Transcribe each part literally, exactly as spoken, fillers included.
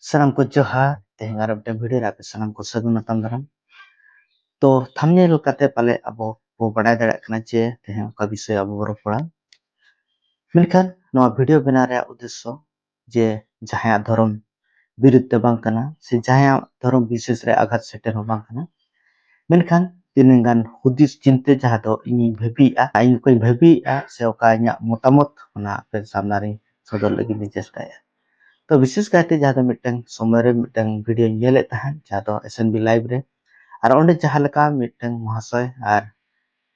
ᱥᱟᱱᱟᱢ ᱠᱚ ᱡᱚᱦᱟᱨ᱾ ᱛᱮᱦᱮᱧ ᱟᱨ ᱢᱤᱫᱴᱮᱱ ᱵᱷᱤᱰᱤᱭᱳ ᱨᱮ ᱟᱯᱮ ᱥᱟᱱᱟᱢ ᱠᱚ ᱥᱟᱹᱜᱩᱱ ᱟᱛᱟᱝ ᱫᱟᱨᱟᱢ᱾ ᱛᱚ ᱛᱷᱟᱢᱵᱱᱮᱞ ᱠᱟᱛᱮ ᱯᱟᱞᱮ ᱟᱵᱚ ᱵᱚ ᱵᱟᱰᱟᱭ ᱫᱟᱲᱮᱭᱟᱜ ᱠᱟᱱᱟ ᱡᱮ ᱛᱮᱦᱮᱧ ᱚᱠᱟ ᱵᱤᱥᱚᱭ ᱟᱵᱚ ᱵᱚ ᱨᱚᱯᱚᱲᱟ᱾ ᱢᱮᱱᱠᱷᱟᱱ ᱱᱚᱣᱟ ᱵᱷᱤᱰᱤᱭᱳ ᱵᱮᱱᱟᱣ ᱨᱮᱭᱟᱜ ᱩᱫᱽᱫᱮᱥᱥᱚ ᱡᱮ ᱡᱟᱦᱟᱸᱭᱟᱜ ᱫᱷᱚᱨᱚᱢ ᱵᱤᱨᱩᱫᱷ ᱫᱚ ᱵᱟᱝ ᱠᱟᱱᱟ, ᱥᱮ ᱡᱟᱦᱟᱸᱭᱟᱜ ᱫᱷᱚᱨᱚᱢ ᱵᱤᱥᱮᱥ ᱨᱮ ᱟᱜᱷᱟᱛ ᱥᱮᱴᱮᱨ ᱦᱚᱸ ᱵᱟᱝ ᱠᱟᱱᱟ᱾ ᱢᱮᱱᱠᱷᱟᱱ ᱛᱤᱱᱟᱹᱜ ᱜᱟᱱ ᱦᱩᱫᱤᱥ ᱪᱤᱱᱛᱟᱹ ᱡᱟᱦᱟᱸ ᱫᱚ ᱤᱧᱤᱧ ᱵᱷᱟᱹᱵᱤᱭᱮᱫᱼᱟ, ᱤᱧ ᱚᱠᱚᱧ ᱵᱷᱟᱹᱵᱤᱭᱮᱫᱼᱟ, ᱥᱮ ᱚᱠᱟ ᱤᱧᱟᱹᱜ ᱢᱚᱛᱟᱢᱚᱛ, ᱚᱱᱟ ᱟᱯᱮ ᱥᱟᱢᱱᱟ ᱨᱤᱧ ᱥᱚᱫᱚᱨ ᱞᱟᱹᱜᱤᱫ ᱤᱧ ᱪᱮᱥᱴᱟᱭᱟ᱾ ᱛᱚ ᱵᱤᱥᱮᱥ ᱠᱟᱭᱛᱮ ᱡᱟᱦᱟᱸ ᱫᱚ ᱢᱤᱫᱴᱟᱝ ᱥᱚᱢᱚᱭ ᱨᱮ ᱢᱤᱫᱴᱟᱝ ᱵᱷᱤᱰᱤᱭᱳᱧ ᱧᱮᱞᱮᱫ ᱛᱟᱦᱮᱸᱫ, ᱡᱟᱦᱟᱸ ᱫᱚ ᱮᱥ ᱮᱱ ᱵᱤ ᱞᱟᱭᱤᱵᱷ ᱨᱮ, ᱟᱨ ᱚᱸᱰᱮ ᱡᱟᱦᱟᱸ ᱞᱮᱠᱟ ᱢᱤᱫᱴᱟᱝ ᱢᱚᱦᱟᱥᱚᱭ ᱟᱨ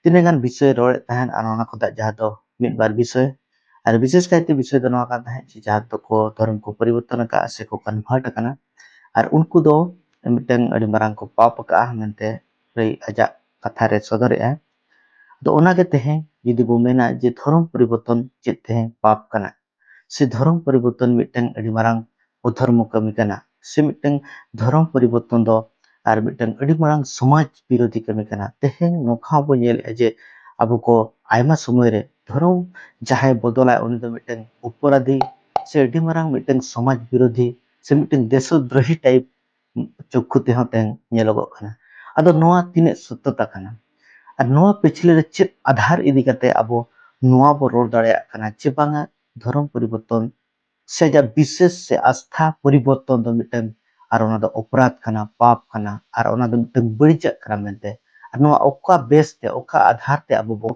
ᱛᱤᱱᱟᱹᱜ ᱜᱟᱱ ᱵᱤᱥᱚᱭ ᱨᱚᱲᱮᱫ ᱛᱟᱦᱮᱸᱫ, ᱟᱨ ᱚᱱᱟ ᱠᱷᱚᱱᱟᱜ ᱡᱟᱦᱟᱸ ᱫᱚ ᱢᱤᱫ ᱵᱟᱨ ᱵᱤᱥᱚᱭ, ᱟᱨ ᱵᱤᱥᱮᱥ ᱠᱟᱭᱛᱮ ᱵᱤᱥᱚᱭ ᱫᱚ ᱱᱚᱣᱟ ᱠᱟᱱ ᱛᱟᱦᱮᱸᱫ ᱡᱮ ᱡᱟᱦᱟᱸ ᱫᱚᱠᱚ ᱫᱷᱚᱨᱚᱢ ᱠᱚ ᱯᱚᱨᱤᱵᱚᱨᱛᱚᱱ ᱟᱠᱟᱫᱼᱟ ᱥᱮ ᱠᱚ ᱠᱚᱱᱵᱷᱟᱨᱴ ᱟᱠᱟᱱᱟ, ᱟᱨ ᱩᱱᱠᱩ ᱫᱚ ᱢᱤᱫᱴᱟᱝ ᱟᱹᱰᱤ ᱢᱟᱨᱟᱝ ᱠᱚ ᱯᱟᱯ ᱟᱠᱟᱫᱼᱟ ᱢᱮᱱᱛᱮ ᱞᱟᱹᱭ ᱟᱡᱟᱜ ᱠᱟᱛᱷᱟ ᱨᱮ ᱥᱚᱫᱚᱨᱮᱜᱼᱟ᱾ ᱟᱫᱚ ᱚᱱᱟᱜᱮ ᱛᱮᱦᱮᱧ ᱡᱩᱫᱤ ᱵᱚ ᱢᱮᱱᱟ ᱡᱮ ᱫᱷᱚᱨᱚᱢ ᱯᱚᱨᱤᱵᱚᱨᱛᱚᱱ ᱪᱮᱫ ᱛᱮᱦᱮᱧ ᱯᱟᱯ ᱠᱟᱱᱟ, ᱥᱮ ᱫᱷᱚᱨᱚᱢ ᱯᱚᱨᱤᱵᱚᱨᱛᱚᱱ ᱢᱤᱫᱴᱟᱝ ᱟᱹᱰᱤ ᱢᱟᱨᱟᱝ ᱚᱫᱷᱚᱨᱢᱚ ᱠᱟᱹᱢᱤ ᱠᱟᱱᱟ, ᱥᱮ ᱢᱤᱫᱴᱟᱝ ᱫᱷᱚᱨᱚᱢ ᱯᱚᱨᱤᱵᱚᱨᱛᱚᱱ ᱫᱚ ᱟᱨ ᱢᱤᱫᱴᱟᱝ ᱟᱹᱰᱤ ᱢᱟᱨᱟᱝ ᱥᱚᱢᱟᱡᱽ ᱵᱤᱨᱳᱫᱷᱤ ᱠᱟᱹᱢᱤ ᱠᱟᱱᱟ᱾ ᱛᱮᱦᱮᱧ ᱱᱚᱝᱠᱟ ᱦᱚᱸᱵᱚ ᱧᱮᱞᱮᱫᱼᱟ ᱡᱮ ᱟᱵᱚ ᱠᱚ ᱟᱭᱢᱟ ᱥᱚᱢᱚᱭ ᱨᱮ ᱫᱷᱚᱨᱚᱢ ᱡᱟᱦᱟᱸᱭ ᱵᱚᱫᱚᱞᱟᱭ, ᱩᱱᱤ ᱫᱚ ᱢᱤᱫᱴᱟᱝ ᱚᱯᱚᱨᱟᱫᱷᱤ ᱥᱮ ᱟᱹᱰᱤ ᱢᱟᱨᱟᱝ ᱢᱤᱫᱴᱟᱝ ᱥᱚᱢᱟᱡᱽ ᱵᱤᱨᱳᱫᱷᱤ ᱥᱮ ᱢᱤᱫᱴᱟᱝ ᱫᱮᱥᱚᱫᱨᱳᱦᱤ ᱴᱟᱭᱤᱯ ᱪᱚᱠᱠᱷᱩ ᱛᱮᱦᱚᱸ ᱛᱮᱦᱮᱧ ᱧᱮᱞᱚᱜᱚᱜ ᱠᱟᱱᱟ᱾ ᱟᱫᱚ ᱱᱚᱣᱟ ᱛᱤᱱᱟᱹᱜ ᱥᱚᱛᱛᱚᱛᱟ ᱠᱟᱱᱟ? ᱟᱨ ᱱᱚᱣᱟ ᱯᱤᱪᱷᱞᱟᱹ ᱨᱮ ᱪᱮᱫ ᱟᱫᱷᱟᱨ ᱤᱫᱤ ᱠᱟᱛᱮ ᱟᱵᱚ ᱱᱚᱣᱟ ᱵᱚ ᱨᱚᱲ ᱫᱟᱲᱮᱭᱟᱜ ᱠᱟᱱᱟ ᱡᱮ ᱵᱟᱝᱟ ᱫᱷᱚᱨᱚᱢ ᱯᱚᱨᱤᱵᱚᱨᱛᱚᱱ ᱥᱮ ᱟᱡᱟᱜ ᱵᱤᱥᱮᱥ ᱥᱮ ᱟᱥᱛᱷᱟ ᱯᱚᱨᱤᱵᱚᱨᱛᱚᱱ ᱫᱚ ᱢᱤᱫᱴᱟᱝ, ᱟᱨ ᱚᱱᱟ ᱫᱚ ᱚᱯᱨᱟᱫᱷ ᱠᱟᱱᱟ, ᱯᱟᱯ ᱠᱟᱱᱟ, ᱟᱨ ᱚᱱᱟ ᱫᱚ ᱢᱤᱫᱴᱟᱝ ᱵᱟᱹᱲᱤᱡᱟᱜ ᱠᱟᱱᱟ ᱢᱮᱱᱛᱮ, ᱟᱨ ᱱᱚᱣᱟ ᱚᱠᱟ ᱵᱮᱥ ᱛᱮ, ᱚᱠᱟ ᱟᱫᱷᱟᱨ ᱛᱮ ᱟᱵᱚ ᱵᱚ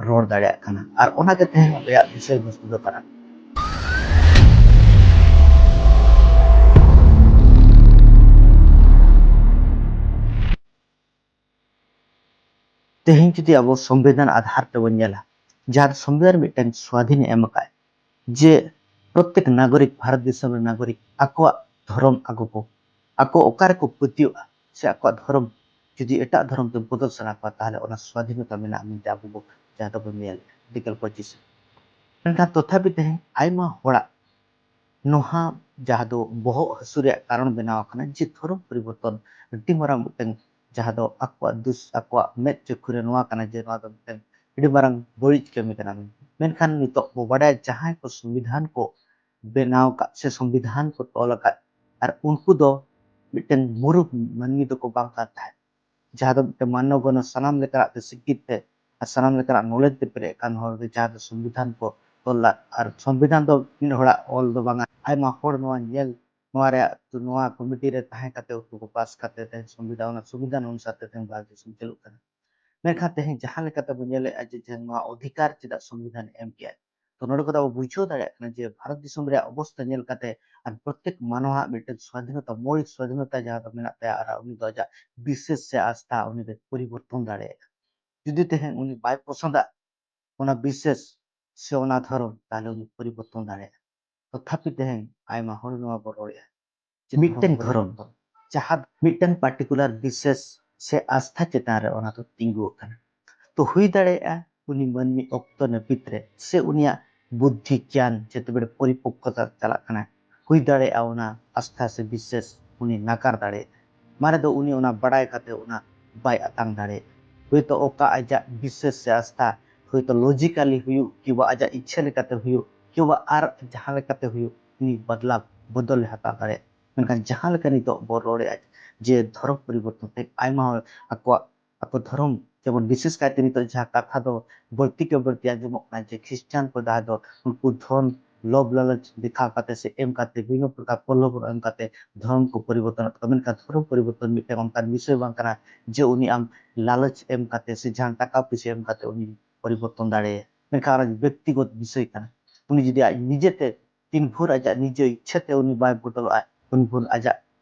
ᱨᱚᱲ ᱫᱟᱲᱮᱭᱟᱜ ᱠᱟᱱᱟ? ᱟᱨ ᱚᱱᱟᱜᱮ ᱛᱮᱦᱮᱧ ᱟᱞᱮᱭᱟᱜ ᱵᱤᱥᱚᱭ ᱵᱚᱥᱛᱩ ᱫᱚ ᱠᱟᱱᱟ᱾ ᱛᱮᱦᱮᱧ ᱡᱩᱫᱤ ᱟᱵᱚ ᱥᱚᱝᱵᱤᱫᱷᱟᱱ ᱟᱫᱷᱟᱨ ᱛᱮᱵᱚᱱ ᱧᱮᱞᱟ, ᱡᱟᱦᱟᱸ ᱥᱚᱝᱵᱤᱫᱷᱟᱱ ᱢᱤᱫᱴᱟᱝ ᱥᱣᱟᱫᱷᱤᱱᱮ ᱮᱢ ᱟᱠᱟᱫ, ᱡᱮ ᱯᱨᱚᱛᱮᱠ ᱱᱟᱜᱚᱨᱤᱠ, ᱵᱷᱟᱨᱚᱛ ᱫᱤᱥᱚᱢ ᱨᱮᱱ ᱱᱟᱜᱚᱨᱤᱠ ᱟᱠᱚᱣᱟᱜ ᱫᱷᱚᱨᱚᱢ ᱟᱠᱚ ᱠᱚ, ᱟᱠᱚ ᱚᱠᱟ ᱨᱮᱠᱚ ᱯᱟᱹᱛᱭᱟᱹᱜᱼᱟ, ᱥᱮ ᱟᱠᱚᱣᱟᱜ ᱫᱷᱚᱨᱚᱢ ᱡᱩᱫᱤ ᱮᱴᱟᱜ ᱫᱷᱚᱨᱚᱢ ᱛᱮ ᱵᱚᱫᱚᱞ ᱥᱟᱱᱟ ᱠᱚᱣᱟ, ᱛᱟᱦᱚᱞᱮ ᱚᱱᱟ ᱥᱣᱟᱫᱷᱤᱱᱚᱛᱟ ᱢᱮᱱᱟᱜᱼᱟ ᱢᱮᱱᱛᱮ ᱟᱵᱚ ᱵᱚ, ᱡᱟᱦᱟᱸ ᱫᱚᱵᱚᱱ ᱧᱮᱞ ᱟᱨᱴᱤᱠᱮᱞ ᱯᱚᱸᱪᱤᱥ᱾ ᱢᱮᱱᱠᱷᱟᱱ ᱛᱚᱛᱷᱟᱯᱤ ᱛᱮᱦᱮᱧ ᱟᱭᱢᱟ ᱦᱚᱲᱟᱜ ᱱᱚᱣᱟ ᱡᱟᱦᱟᱸ ᱫᱚ ᱵᱚᱦᱚᱜ ᱦᱟᱹᱥᱩ ᱨᱮᱭᱟᱜ ᱠᱟᱨᱚᱱ ᱵᱮᱱᱟᱣ ᱟᱠᱟᱱᱟ ᱡᱮ ᱫᱷᱚᱨᱚᱢ ᱯᱚᱨᱤᱵᱚᱨᱛᱚᱱ ᱟᱹᱰᱤ ᱢᱟᱨᱟᱝ ᱢᱤᱫᱴᱟᱝ, ᱡᱟᱦᱟᱸ ᱫᱚ ᱟᱠᱚᱣᱟᱜ ᱫᱩᱥ, ᱟᱠᱚᱣᱟᱜ ᱢᱮᱫ ᱪᱚᱠᱠᱷᱩ ᱨᱮ ᱱᱚᱣᱟ ᱠᱟᱱᱟ ᱡᱮ ᱱᱚᱣᱟ ᱫᱚ ᱢᱤᱫᱴᱟᱝ ᱟᱹᱰᱤ ᱢᱟᱨᱟᱝ ᱵᱟᱹᱲᱤᱡ ᱠᱟᱹᱢᱤ ᱠᱟᱱᱟ᱾ ᱢᱮᱱᱠᱷᱟᱱ ᱱᱤᱛᱚᱜ ᱵᱚ ᱵᱟᱰᱟᱭᱟ ᱡᱟᱦᱟᱸᱭ ᱠᱚ ᱥᱚᱝᱵᱤᱫᱷᱟᱱ ᱠᱚ ᱵᱮᱱᱟᱣ ᱟᱠᱟᱫ ᱥᱮ ᱥᱚᱝᱵᱤᱫᱷᱟᱱ ᱠᱚ ᱛᱚᱞ ᱟᱠᱟᱫ, ᱟᱨ ᱩᱱᱠᱩ ᱫᱚ ᱢᱤᱫᱴᱮᱱ ᱢᱩᱨᱩᱠᱷ ᱢᱟᱹᱱᱢᱤ ᱫᱚᱠᱚ ᱵᱟᱝ ᱠᱟᱱ ᱛᱟᱦᱮᱸᱫ, ᱡᱟᱦᱟᱸ ᱫᱚ ᱢᱤᱫᱴᱮᱱ ᱢᱟᱱᱱᱚ ᱜᱚᱱᱱᱚ ᱥᱟᱱᱟᱢ ᱞᱮᱠᱟᱱᱟᱜ ᱛᱮ ᱥᱤᱠᱠᱷᱤᱛ ᱛᱮ ᱟᱨ ᱥᱟᱱᱟᱢ ᱞᱮᱠᱟᱱᱟᱜ ᱱᱚᱞᱮᱡᱽ ᱛᱮ ᱯᱮᱨᱮᱡ ᱟᱠᱟᱱ ᱦᱚᱲ ᱜᱮ, ᱡᱟᱦᱟᱸ ᱫᱚ ᱥᱚᱝᱵᱤᱫᱷᱟᱱ ᱠᱚ ᱚᱞ ᱞᱟᱜ᱾ ᱟᱨ ᱥᱚᱝᱵᱤᱫᱷᱟᱱ ᱫᱚ ᱢᱤᱫ ᱦᱚᱲᱟᱜ ᱚᱞ ᱫᱚ ᱵᱟᱝᱟ, ᱟᱭᱢᱟ ᱦᱚᱲ ᱱᱚᱣᱟ ᱧᱮᱞ, ᱱᱚᱣᱟ ᱨᱮᱭᱟᱜ, ᱱᱚᱣᱟ ᱠᱚᱢᱤᱴᱤ ᱨᱮ ᱛᱟᱦᱮᱸ ᱠᱟᱛᱮ ᱩᱱᱠᱩ ᱠᱚ ᱯᱟᱥ ᱠᱟᱛᱮ ᱛᱮᱦᱮᱧ ᱥᱚᱝᱵᱤᱫᱷᱟᱱ, ᱚᱱᱟ ᱥᱚᱝᱵᱤᱫᱷᱟᱱ ᱚᱱᱩᱥᱟᱨ ᱛᱮ ᱛᱮᱦᱮᱧ ᱵᱷᱟᱨᱚᱛ ᱫᱤᱥᱚᱢ ᱪᱟᱹᱞᱩᱜ ᱠᱟᱱᱟ᱾ ᱢᱮᱱᱠᱷᱟᱱ ᱛᱮᱦᱮᱧ ᱡᱟᱦᱟᱸ ᱞᱮᱠᱟᱛᱮ ᱵᱚᱱ ᱧᱮᱞᱮᱫᱼᱟ ᱡᱮ, ᱡᱮ ᱱᱚᱣᱟ ᱚᱫᱷᱤᱠᱟᱨ ᱪᱮᱫᱟᱜ ᱥᱚᱝᱵᱤᱫᱷᱟᱱ ᱮ ᱮᱢ ᱠᱮᱜᱼᱟ, ᱛᱚ ᱱᱚᱰᱮ ᱠᱷᱚᱱ ᱟᱵᱚ ᱵᱩᱡᱷᱟᱹᱣ ᱫᱟᱲᱮᱭᱟᱜ ᱠᱟᱱᱟ ᱡᱮ ᱵᱷᱟᱨᱚᱛ ᱫᱤᱥᱚᱢ ᱨᱮᱭᱟᱜ ᱚᱵᱚᱥᱛᱟ ᱧᱮᱞ ᱠᱟᱛᱮ ᱟᱨ ᱯᱨᱚᱛᱮᱠ ᱢᱟᱱᱣᱟᱣᱟᱜ ᱢᱤᱫᱴᱮᱱ ᱥᱣᱟᱫᱷᱤᱱᱚᱛᱟ, ᱢᱳᱣᱞᱤᱠ ᱥᱣᱟᱫᱷᱤᱱᱚᱛᱟ ᱡᱟᱦᱟᱸ ᱫᱚ ᱢᱮᱱᱟᱜ ᱛᱟᱭᱟ, ᱟᱨ ᱩᱱᱤ ᱫᱚ ᱟᱡᱟᱜ ᱵᱤᱥᱮᱥ ᱥᱮ ᱟᱥᱛᱷᱟ ᱩᱱᱤ ᱫᱚᱭ ᱯᱚᱨᱤᱵᱚᱨᱛᱚᱱ ᱫᱟᱲᱮᱭᱟᱜᱼᱟ᱾ ᱡᱩᱫᱤ ᱛᱮᱦᱮᱧ ᱩᱱᱤ ᱵᱟᱭ ᱯᱚᱥᱚᱸᱫᱟᱜ ᱚᱱᱟ ᱵᱤᱥᱮᱥ ᱥᱮ ᱚᱱᱟ ᱫᱷᱚᱨᱚᱢ, ᱛᱟᱦᱞᱮ ᱩᱱᱤ ᱯᱚᱨᱤᱵᱚᱨᱛᱚᱱ ᱫᱟᱲᱮᱭᱟᱜᱼᱟ᱾ ᱛᱚᱛᱷᱟᱯᱤ ᱛᱮᱦᱮᱧ ᱟᱭᱢᱟ ᱦᱚᱲ ᱱᱚᱣᱟ ᱵᱚ ᱨᱚᱲᱮᱫᱼᱟ ᱡᱮ ᱢᱤᱫᱴᱮᱱ ᱫᱷᱚᱨᱚᱢ, ᱡᱟᱦᱟᱸ ᱢᱤᱫᱴᱮᱱ ᱯᱟᱨᱴᱤᱠᱩᱞᱟᱨ ᱵᱤᱥᱮᱥ ᱥᱮ ᱟᱥᱛᱷᱟ ᱪᱮᱛᱟᱱ ᱨᱮ ᱚᱱᱟ ᱫᱚ ᱛᱤᱸᱜᱩ ᱟᱠᱟᱱᱟ᱾ ᱛᱚ ᱦᱩᱭ ᱫᱟᱲᱮᱭᱟᱜᱼᱟ ᱩᱱᱤ ᱢᱟᱹᱱᱢᱤ ᱚᱠᱛᱚ ᱱᱟᱹᱯᱤᱛ ᱨᱮ ᱥᱮ ᱩᱱᱤᱭᱟᱜ ᱵᱩᱫᱽᱫᱷᱤ ᱜᱮᱭᱟᱱ ᱡᱮᱛᱮ ᱵᱮᱲᱮ ᱯᱚᱨᱤᱯᱚᱠᱠᱚᱛᱟ ᱪᱟᱞᱟᱜ ᱠᱟᱱᱟ, ᱦᱩᱭ ᱫᱟᱲᱮᱭᱟᱜᱼᱟ ᱚᱱᱟ ᱟᱥᱛᱷᱟ ᱥᱮ ᱵᱤᱥᱥᱟᱹᱥ ᱩᱱᱤ ᱱᱟᱠᱟᱨ ᱫᱟᱲᱮᱭᱟᱜᱼᱟ᱾ ᱢᱟᱱᱮ ᱫᱚ ᱩᱱᱤ ᱚᱱᱟ ᱵᱟᱲᱟᱭ ᱠᱟᱛᱮ ᱚᱱᱟ ᱵᱟᱭ ᱟᱛᱟᱝ ᱫᱟᱲᱮᱭᱟᱜᱼᱟ᱾ ᱦᱳᱭᱛᱳ ᱚᱠᱟ ᱟᱡᱟᱜ ᱵᱤᱥᱥᱟᱹᱥ ᱥᱮ ᱟᱥᱛᱷᱟ ᱦᱳᱭᱛᱳ ᱞᱚᱡᱤᱠᱟᱞᱤ ᱦᱩᱭᱩᱜ ᱠᱤᱵᱟ ᱟᱡᱟᱜ ᱤᱪᱪᱷᱟᱹ ᱞᱮᱠᱟᱛᱮ ᱦᱩᱭᱩᱜ ᱠᱤᱵᱟ ᱟᱨ ᱡᱟᱦᱟᱸ ᱞᱮᱠᱟᱛᱮ ᱦᱩᱭᱩᱜ, ᱩᱱᱤ ᱵᱚᱫᱞᱟᱣ ᱵᱚᱫᱚᱞᱮ ᱦᱟᱛᱟᱣ ᱫᱟᱲᱮᱭᱟᱜᱼᱟ᱾ ᱢᱮᱱᱠᱷᱟᱱ ᱡᱟᱦᱟᱸ ᱞᱮᱠᱟ ᱱᱤᱛᱚᱜ ᱵᱚᱱ ᱨᱚᱲᱮᱫᱼᱟ ᱡᱮ ᱫᱷᱚᱨᱚᱢ ᱯᱚᱨᱤᱵᱚᱨᱛᱚᱱ ᱛᱮ ᱟᱭᱢᱟ ᱦᱚᱲ ᱟᱠᱚᱣᱟᱜ ᱟᱠᱚ ᱫᱷᱚᱨᱚᱢ, ᱡᱮᱢᱚᱱ ᱵᱤᱥᱮᱥ ᱠᱟᱭᱛᱮ ᱱᱤᱛᱚᱜ ᱡᱟᱦᱟᱸ ᱠᱟᱛᱷᱟ ᱫᱚ ᱵᱟᱹᱲᱛᱤ ᱠᱮ ᱵᱟᱹᱲᱛᱤ ᱟᱸᱡᱚᱢᱚᱜ ᱠᱟᱱᱟ ᱡᱮ ᱠᱷᱨᱤᱥᱴᱟᱱ ᱠᱚ ᱡᱟᱦᱟᱸ ᱫᱚ ᱩᱱᱠᱩ ᱫᱷᱚᱱ ᱞᱚᱵᱷ ᱞᱟᱞᱚᱪ ᱫᱮᱠᱷᱟᱣ ᱠᱟᱛᱮ ᱥᱮ ᱮᱢ ᱠᱟᱛᱮ, ᱵᱤᱵᱷᱤᱱᱱᱚ ᱯᱨᱚᱠᱟᱨ ᱯᱨᱚᱞᱳᱵᱷᱚᱱ ᱮᱢ ᱠᱟᱛᱮ ᱫᱷᱚᱨᱚᱢ ᱠᱚ ᱯᱚᱨᱤᱵᱚᱨᱛᱚᱱ ᱮᱫ ᱛᱟᱠᱚᱣᱟ᱾ ᱢᱮᱱᱠᱷᱟᱱ ᱫᱷᱚᱨᱚᱢ ᱯᱚᱨᱤᱵᱚᱨᱛᱚᱱ ᱢᱤᱫᱴᱮᱱ ᱚᱱᱠᱟᱱ ᱵᱤᱥᱚᱭ ᱵᱟᱝ ᱠᱟᱱᱟ ᱡᱮ ᱩᱱᱤ ᱟᱢ ᱞᱟᱞᱚᱪ ᱮᱢ ᱠᱟᱛᱮ ᱥᱮ ᱡᱟᱦᱟᱸ ᱴᱟᱠᱟ ᱯᱩᱭᱥᱟᱹ ᱮᱢ ᱠᱟᱛᱮ ᱩᱱᱤ ᱯᱚᱨᱤᱵᱚᱨᱛᱚᱱ ᱫᱟᱲᱮᱭᱟᱭᱟ᱾ ᱢᱮᱱᱠᱷᱟᱱ ᱚᱱᱟ ᱵᱮᱠᱛᱤᱜᱚᱛ ᱵᱤᱥᱚᱭ ᱠᱟᱱᱟ᱾ ᱩᱱᱤ ᱡᱩᱫᱤ ᱟᱡ ᱱᱤᱡᱮᱛᱮ ᱛᱤᱱ ᱵᱷᱳᱨ ᱟᱡᱟᱜ ᱱᱤᱡᱮ ᱤᱪᱪᱷᱟᱹ ᱛᱮ ᱩᱱᱤ ᱵᱟᱭ ᱵᱚᱫᱚᱞᱚᱜᱼᱟ, ᱩᱱ ᱵᱷᱳᱨ ᱟᱡᱟᱜ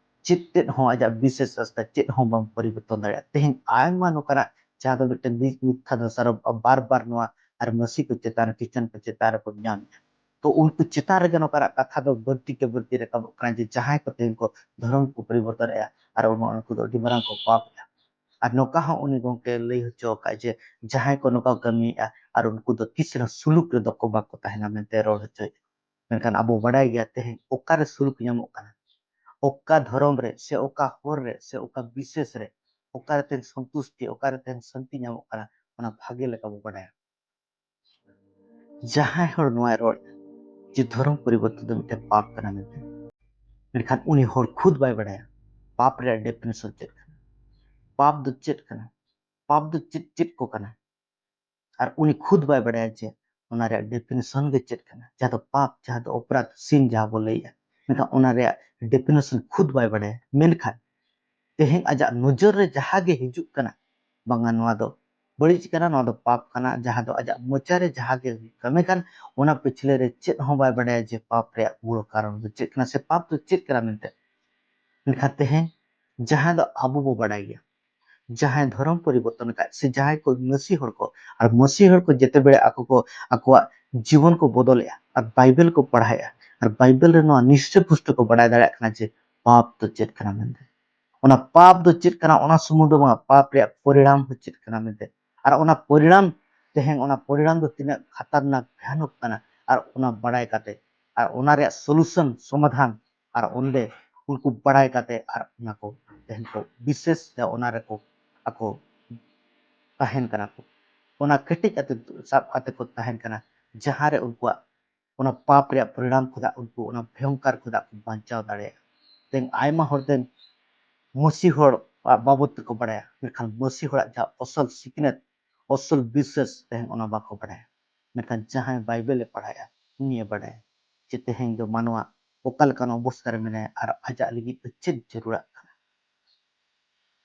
ᱪᱮᱫ ᱛᱮᱫ ᱦᱚᱸ, ᱟᱡᱟᱜ ᱵᱤᱥᱮᱥ ᱟᱥᱛᱷᱟ ᱪᱮᱫ ᱦᱚᱸ ᱵᱟᱝ ᱯᱚᱨᱤᱵᱚᱨᱛᱚᱱ ᱫᱟᱲᱮᱭᱟᱜᱼᱟ᱾ ᱛᱮᱦᱮᱧ ᱟᱭᱢᱟ ᱱᱚᱝᱠᱟᱱᱟᱜ ᱡᱟᱦᱟᱸ ᱫᱚ ᱢᱤᱫᱴᱮᱱ ᱢᱤ-, ᱢᱤᱛᱷᱟ ᱫᱚᱥᱟᱨᱚᱯ ᱵᱟᱨ ᱵᱟᱨ ᱱᱚᱣᱟ ᱟᱨ ᱢᱟᱹᱥᱤ ᱠᱚ ᱪᱮᱛᱟᱱ ᱨᱮ, ᱠᱷᱨᱤᱥᱪᱟᱱ ᱠᱚ ᱪᱮᱛᱟᱱ ᱨᱮᱠᱚ ᱧᱟᱢᱮᱫᱼᱟ᱾ ᱛᱚ ᱩᱱᱠᱩ ᱪᱮᱛᱟᱱ ᱨᱮᱜᱮ ᱱᱚᱝᱠᱟᱱᱟᱜ ᱠᱟᱛᱷᱟ ᱫᱚ ᱵᱟᱹᱲᱛᱤ ᱠᱮ ᱵᱟᱹᱲᱛᱤ ᱨᱟᱠᱟᱵᱚᱜ ᱠᱟᱱᱟ ᱡᱮ ᱡᱟᱦᱟᱸᱭ ᱠᱚ ᱛᱮᱦᱮᱧ ᱠᱚ ᱫᱷᱚᱨᱚᱢ ᱠᱚ ᱯᱚᱨᱤᱵᱚᱨᱛᱚᱱᱮᱫᱼᱟ ᱟᱨ ᱩᱱ-, ᱩᱱᱠᱩ ᱫᱚ ᱟᱹᱰᱤ ᱢᱟᱨᱟᱝ ᱠᱚ ᱯᱟᱯᱮᱫᱼᱟ᱾ ᱟᱨ ᱱᱚᱝᱠᱟ ᱦᱚᱸ ᱩᱱᱤ ᱜᱚᱢᱠᱮ ᱞᱟᱹᱭ ᱦᱚᱪᱚ ᱟᱠᱟᱫ ᱡᱮ ᱡᱟᱦᱟᱸᱭ ᱠᱚ ᱱᱚᱝᱠᱟ ᱠᱚ ᱠᱟᱹᱢᱤᱭᱮᱫᱼᱟ ᱟᱨ ᱩᱱᱠᱩ ᱫᱚ ᱛᱤᱥ ᱨᱮᱦᱚᱸ ᱥᱩᱞᱩᱠ ᱨᱮᱫᱚ ᱠᱚ ᱵᱟᱠᱚ ᱛᱟᱦᱮᱱᱟ ᱢᱮᱱᱛᱮ ᱨᱚᱲ ᱦᱚᱪᱚᱭᱮᱫᱼᱟ᱾ ᱢᱮᱱᱠᱷᱟᱱ ᱟᱵᱚ ᱵᱟᱰᱟᱭ ᱜᱮᱭᱟ ᱛᱮᱦᱮᱧ ᱚᱠᱟᱨᱮ ᱥᱩᱞᱩᱠ ᱧᱟᱢᱚᱜ ᱠᱟᱱᱟ, ᱚᱠᱟ ᱫᱷᱚᱨᱚᱢ ᱨᱮ ᱥᱮ ᱚᱠᱟ ᱦᱚᱨ ᱨᱮ ᱥᱮ ᱚᱠᱟ ᱵᱤᱥᱮᱥ ᱨᱮ ᱚᱠᱟᱨᱮ ᱛᱮᱦᱮᱧ ᱥᱚᱱᱛᱩᱥᱴᱤ, ᱚᱠᱟᱨᱮ ᱛᱮᱦᱮᱧ ᱥᱟᱱᱛᱤ ᱧᱟᱢᱚᱜ ᱠᱟᱱᱟ, ᱚᱱᱟ ᱵᱷᱟᱜᱮ ᱞᱮᱠᱟ ᱵᱚ ᱵᱟᱰᱟᱭᱟ᱾ ᱡᱟᱦᱟᱸᱭ ᱦᱚᱲ ᱱᱚᱣᱟᱭ ᱨᱚᱲ ᱡᱮ ᱫᱷᱚᱨᱚᱢ ᱯᱚᱨᱤᱵᱚᱨᱛᱚᱱ ᱫᱚ ᱢᱤᱫᱴᱮᱱ ᱯᱟᱯ ᱠᱟᱱᱟ ᱢᱮᱱᱛᱮ, ᱢᱮᱱᱠᱷᱟᱱ ᱩᱱᱤ ᱦᱚᱲ ᱠᱷᱩᱫ ᱵᱟᱭ ᱵᱟᱲᱟᱭᱟ ᱯᱟᱯ ᱨᱮᱭᱟᱜ ᱰᱮᱯᱷᱤᱱᱮᱥᱚᱱ ᱪᱮᱫ ᱠᱟᱱᱟ, ᱯᱟᱯ ᱫᱚ ᱪᱮᱫ ᱠᱟᱱᱟ, ᱯᱟᱯ ᱫᱚ ᱪᱮᱫ ᱪᱮᱫ ᱠᱚ ᱠᱟᱱᱟ᱾ ᱟᱨ ᱩᱱᱤ ᱠᱷᱩᱫ ᱵᱟᱭ ᱵᱟᱲᱟᱭᱟ ᱡᱮ ᱚᱱᱟ ᱨᱮᱭᱟᱜ ᱰᱮᱯᱷᱤᱱᱮᱥᱚᱱ ᱜᱮ ᱪᱮᱫ ᱠᱟᱱᱟ, ᱡᱟᱦᱟᱸ ᱫᱚ ᱯᱟᱯ, ᱡᱟᱦᱟᱸ ᱫᱚ ᱚᱯᱨᱟᱫᱷ, ᱥᱤᱱ ᱡᱟᱦᱟᱸ ᱵᱚ ᱞᱟᱹᱭᱮᱜᱼᱟ, ᱢᱮᱱᱠᱷᱟᱱ ᱚᱱᱟ ᱨᱮᱭᱟᱜ ᱰᱮᱯᱷᱤᱱᱮᱥᱚᱱ ᱠᱷᱩᱫ ᱵᱟᱭ ᱵᱟᱲᱟᱭᱟ᱾ ᱢᱮᱱᱠᱷᱟᱱ ᱛᱮᱦᱮᱧ ᱟᱡᱟᱜ ᱱᱚᱡᱚᱨ ᱨᱮ ᱡᱟᱦᱟᱸ ᱜᱮ ᱦᱤᱡᱩᱜ ᱠᱟᱱᱟ, ᱵᱟᱝᱟ ᱱᱚᱣᱟ ᱫᱚ ᱵᱟᱹᱲᱤᱡ ᱠᱟᱱᱟ, ᱱᱚᱣᱟ ᱫᱚ ᱯᱟᱯ ᱠᱟᱱᱟ, ᱡᱟᱦᱟᱸ ᱫᱚ ᱟᱡᱟᱜ ᱢᱚᱪᱟ ᱨᱮ ᱡᱟᱦᱟᱸ ᱜᱮ ᱦᱩᱭᱩᱜ ᱠᱟᱱᱟ, ᱢᱮᱱᱠᱷᱟᱱ ᱚᱱᱟ ᱯᱤᱪᱷᱞᱟᱹ ᱨᱮ ᱪᱮᱫ ᱦᱚᱸ ᱵᱟᱭ ᱵᱟᱲᱟᱭᱟ ᱡᱮ ᱯᱟᱯ ᱨᱮᱭᱟᱜ ᱢᱩᱞ ᱠᱟᱨᱚᱱ ᱫᱚ ᱪᱮᱫ ᱠᱟᱱᱟ ᱥᱮ ᱯᱟᱯ ᱫᱚ ᱪᱮᱫ ᱠᱟᱱᱟ ᱢᱮᱱᱛᱮ᱾ ᱢᱮᱱᱠᱷᱟᱱ ᱛᱮᱦᱮᱧ ᱡᱟᱦᱟᱸ ᱫᱚ ᱟᱵᱚ ᱵᱚ ᱵᱟᱲᱟᱭ ᱜᱮᱭᱟ, ᱡᱟᱦᱟᱸᱭ ᱫᱷᱚᱨᱚᱢ ᱯᱚᱨᱤᱵᱚᱨᱛᱚᱱ ᱟᱠᱟᱫ ᱥᱮ ᱡᱟᱦᱟᱸᱭ ᱠᱚ ᱢᱟᱹᱥᱤ ᱦᱚᱲ ᱠᱚ, ᱟᱨ ᱢᱟᱹᱥᱤ ᱦᱚᱲ ᱠᱚ ᱡᱮᱛᱮ ᱵᱮᱲᱟ ᱟᱠᱚ ᱠᱚ ᱟᱠᱚᱣᱟᱜ ᱡᱤᱵᱚᱱ ᱠᱚ ᱵᱚᱫᱚᱞᱮᱜᱼᱟ ᱟᱨ ᱵᱟᱭᱵᱮᱞ ᱠᱚ ᱯᱟᱲᱦᱟᱣᱮᱜᱼᱟ ᱟᱨ ᱵᱟᱭᱵᱮᱞ ᱨᱮ ᱱᱚᱣᱟ ᱱᱤᱥᱴᱟᱹ ᱯᱩᱥᱴᱟᱹ ᱠᱚ ᱵᱟᱲᱟᱭ ᱫᱟᱲᱮᱭᱟᱜ ᱠᱟᱱᱟ ᱡᱮ ᱯᱟᱯ ᱫᱚ ᱪᱮᱫ ᱠᱟᱱᱟ ᱢᱮᱱᱛᱮ᱾ ᱚᱱᱟ ᱯᱟᱯ ᱫᱚ ᱪᱮᱫ ᱠᱟᱱᱟ, ᱚᱱᱟ ᱥᱩᱢᱩᱝ ᱫᱚ ᱵᱟᱝᱟ, ᱯᱟᱯ ᱨᱮᱭᱟᱜ ᱯᱚᱨᱤᱬᱟᱢ ᱦᱚᱸ ᱪᱮᱫ ᱠᱟᱱᱟ ᱢᱮᱱᱛᱮ᱾ ᱟᱨ ᱚᱱᱟ ᱯᱚᱨᱤᱬᱟᱢ, ᱛᱮᱦᱮᱧ ᱚᱱᱟ ᱯᱚᱨᱤᱬᱟᱢ ᱫᱚ ᱛᱤᱱᱟᱹᱜ ᱠᱷᱟᱛᱟᱨᱱᱟᱠ, ᱵᱷᱚᱭᱟᱱᱚᱠ ᱠᱟᱱᱟ, ᱟᱨ ᱚᱱᱟ ᱵᱟᱲᱟᱭ ᱠᱟᱛᱮ, ᱟᱨ ᱚᱱᱟ ᱨᱮᱭᱟᱜ ᱥᱚᱞᱩᱥᱚᱱ, ᱥᱚᱢᱟᱫᱷᱟᱱ, ᱟᱨ ᱚᱸᱰᱮ ᱩᱱᱠᱩ ᱵᱟᱲᱟᱭ ᱠᱟᱛᱮ, ᱟᱨ ᱚᱱᱟ ᱠᱚ ᱛᱮᱦᱮᱧ ᱠᱚ ᱵᱤᱥᱮᱥ ᱛᱮ ᱚᱱᱟ ᱨᱮᱠᱚ ᱟᱠᱚ ᱛᱟᱦᱮᱱ ᱠᱟᱱᱟ ᱠᱚ, ᱚᱱᱟ ᱠᱮᱴᱮᱡ ᱠᱟᱛᱮ ᱥᱟᱵ ᱠᱟᱛᱮ ᱠᱚ ᱛᱟᱦᱮᱱ ᱠᱟᱱᱟ, ᱡᱟᱦᱟᱸ ᱨᱮ ᱩᱱᱠᱩᱣᱟᱜ ᱚᱱᱟ ᱯᱟᱯ ᱨᱮᱭᱟᱜ ᱯᱚᱨᱤᱬᱟᱢ ᱠᱷᱚᱱᱟᱜ ᱩᱱᱠᱩ ᱚᱱᱟ ᱵᱷᱚᱭᱚᱝᱠᱟᱨ ᱠᱷᱚᱱᱟᱜ ᱠᱚ ᱵᱟᱧᱪᱟᱣ ᱫᱟᱲᱮᱭᱟᱜᱼᱟ᱾ ᱛᱮᱦᱮᱧ ᱟᱭᱢᱟ ᱦᱚᱲ ᱛᱮᱦᱮᱧ ᱢᱟᱹᱥᱤ ᱦᱚᱲ ᱵᱟᱵᱚᱫ ᱛᱮᱠᱚ ᱵᱟᱲᱟᱭᱟ, ᱢᱮᱱᱠᱷᱟᱱ ᱢᱟᱹᱥᱤ ᱦᱚᱲᱟᱜ ᱡᱟᱦᱟᱸ ᱟᱥᱚᱞ ᱥᱤᱠᱷᱱᱟᱹᱛ, ᱟᱥᱚᱞ ᱵᱤᱥᱮᱥ ᱛᱮᱦᱮᱧ ᱚᱱᱟ ᱵᱟᱠᱚ ᱵᱟᱲᱟᱭᱟ᱾ ᱢᱮᱱᱠᱷᱟᱱ ᱡᱟᱦᱟᱸᱭ ᱵᱟᱭᱵᱮᱞᱮ ᱯᱟᱲᱦᱟᱭᱟ, ᱩᱱᱤᱭᱮ ᱵᱟᱲᱟᱭᱟ ᱡᱮ ᱛᱮᱦᱮᱧ ᱫᱚ ᱢᱟᱱᱣᱟ ᱚᱠᱟ ᱞᱮᱠᱟᱱ ᱚᱵᱚᱥᱛᱟ ᱨᱮ ᱢᱮᱱᱟᱭᱟ ᱟᱨ ᱟᱡᱟᱜ ᱞᱟᱹᱜᱤᱫ ᱛᱮ ᱪᱮᱫ ᱡᱟᱹᱨᱩᱲᱟᱜ ᱠᱟᱱᱟ᱾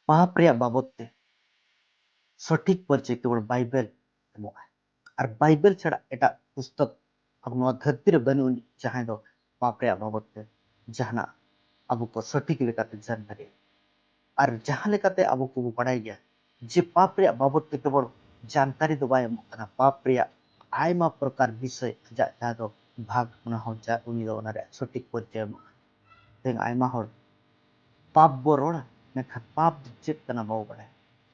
ᱯᱟᱯ ᱨᱮᱭᱟᱜ ᱵᱟᱵᱚᱫ ᱛᱮ ᱥᱚᱴᱷᱤᱠ ᱯᱚᱨᱤᱪᱚᱭ ᱠᱮᱵᱚᱞ ᱵᱟᱭᱵᱮᱞ ᱮᱢᱚᱜᱼᱟ᱾ ᱟᱨ ᱵᱟᱭᱵᱮᱞ ᱪᱷᱟᱲᱟ ᱮᱴᱟᱜ ᱯᱩᱥᱛᱚᱠ ᱟᱵᱚ ᱱᱚᱣᱟ ᱫᱷᱟᱹᱨᱛᱤ ᱨᱮ ᱵᱟᱹᱱᱩᱜ ᱟᱹᱱᱤᱡ ᱡᱟᱦᱟᱸᱭ ᱫᱚ ᱯᱟᱯ ᱨᱮᱭᱟᱜ ᱵᱟᱵᱚᱫ ᱛᱮ ᱡᱟᱦᱟᱱᱟᱜ ᱟᱵᱚ ᱠᱚ ᱥᱚᱴᱷᱤᱠ ᱞᱮᱠᱟᱛᱮ ᱡᱟᱱᱠᱟᱨᱤ᱾ ᱟᱨ ᱡᱟᱦᱟᱸ ᱞᱮᱠᱟᱛᱮ ᱟᱵᱚ ᱠᱚᱵᱚ ᱵᱟᱲᱟᱭ ᱜᱮᱭᱟ ᱡᱮ ᱯᱟᱯ ᱨᱮᱭᱟᱜ ᱵᱟᱵᱚᱫ ᱛᱮ ᱠᱮᱵᱚᱞ ᱡᱟᱱᱠᱟᱨᱤ ᱫᱚ ᱵᱟᱭ ᱮᱢᱚᱜ ᱠᱟᱱᱟ, ᱯᱟᱯ ᱨᱮᱭᱟᱜ ᱟᱭᱢᱟ ᱯᱨᱚᱠᱟᱨ ᱵᱤᱥᱚᱭ ᱟᱡᱟᱜ ᱡᱟᱦᱟᱸ ᱫᱚ ᱵᱷᱟᱜᱽ, ᱚᱱᱟ ᱦᱚᱸ ᱡᱟ-, ᱩᱱᱤ ᱫᱚ ᱚᱱᱟ ᱨᱮᱭᱟᱜ ᱥᱚᱴᱷᱤᱠ ᱯᱚᱨᱤᱪᱚᱭ ᱮᱢᱚᱜᱼᱟ᱾ ᱛᱮᱦᱮᱧ ᱟᱭᱢᱟ ᱦᱚᱲ ᱯᱟᱯ ᱵᱚ ᱨᱚᱲᱟ, ᱢᱮᱱᱠᱷᱟᱱ ᱯᱟᱯ ᱫᱚ ᱪᱮᱫ ᱠᱟᱱᱟ ᱵᱟᱵᱚ ᱵᱟᱲᱟᱭᱟ᱾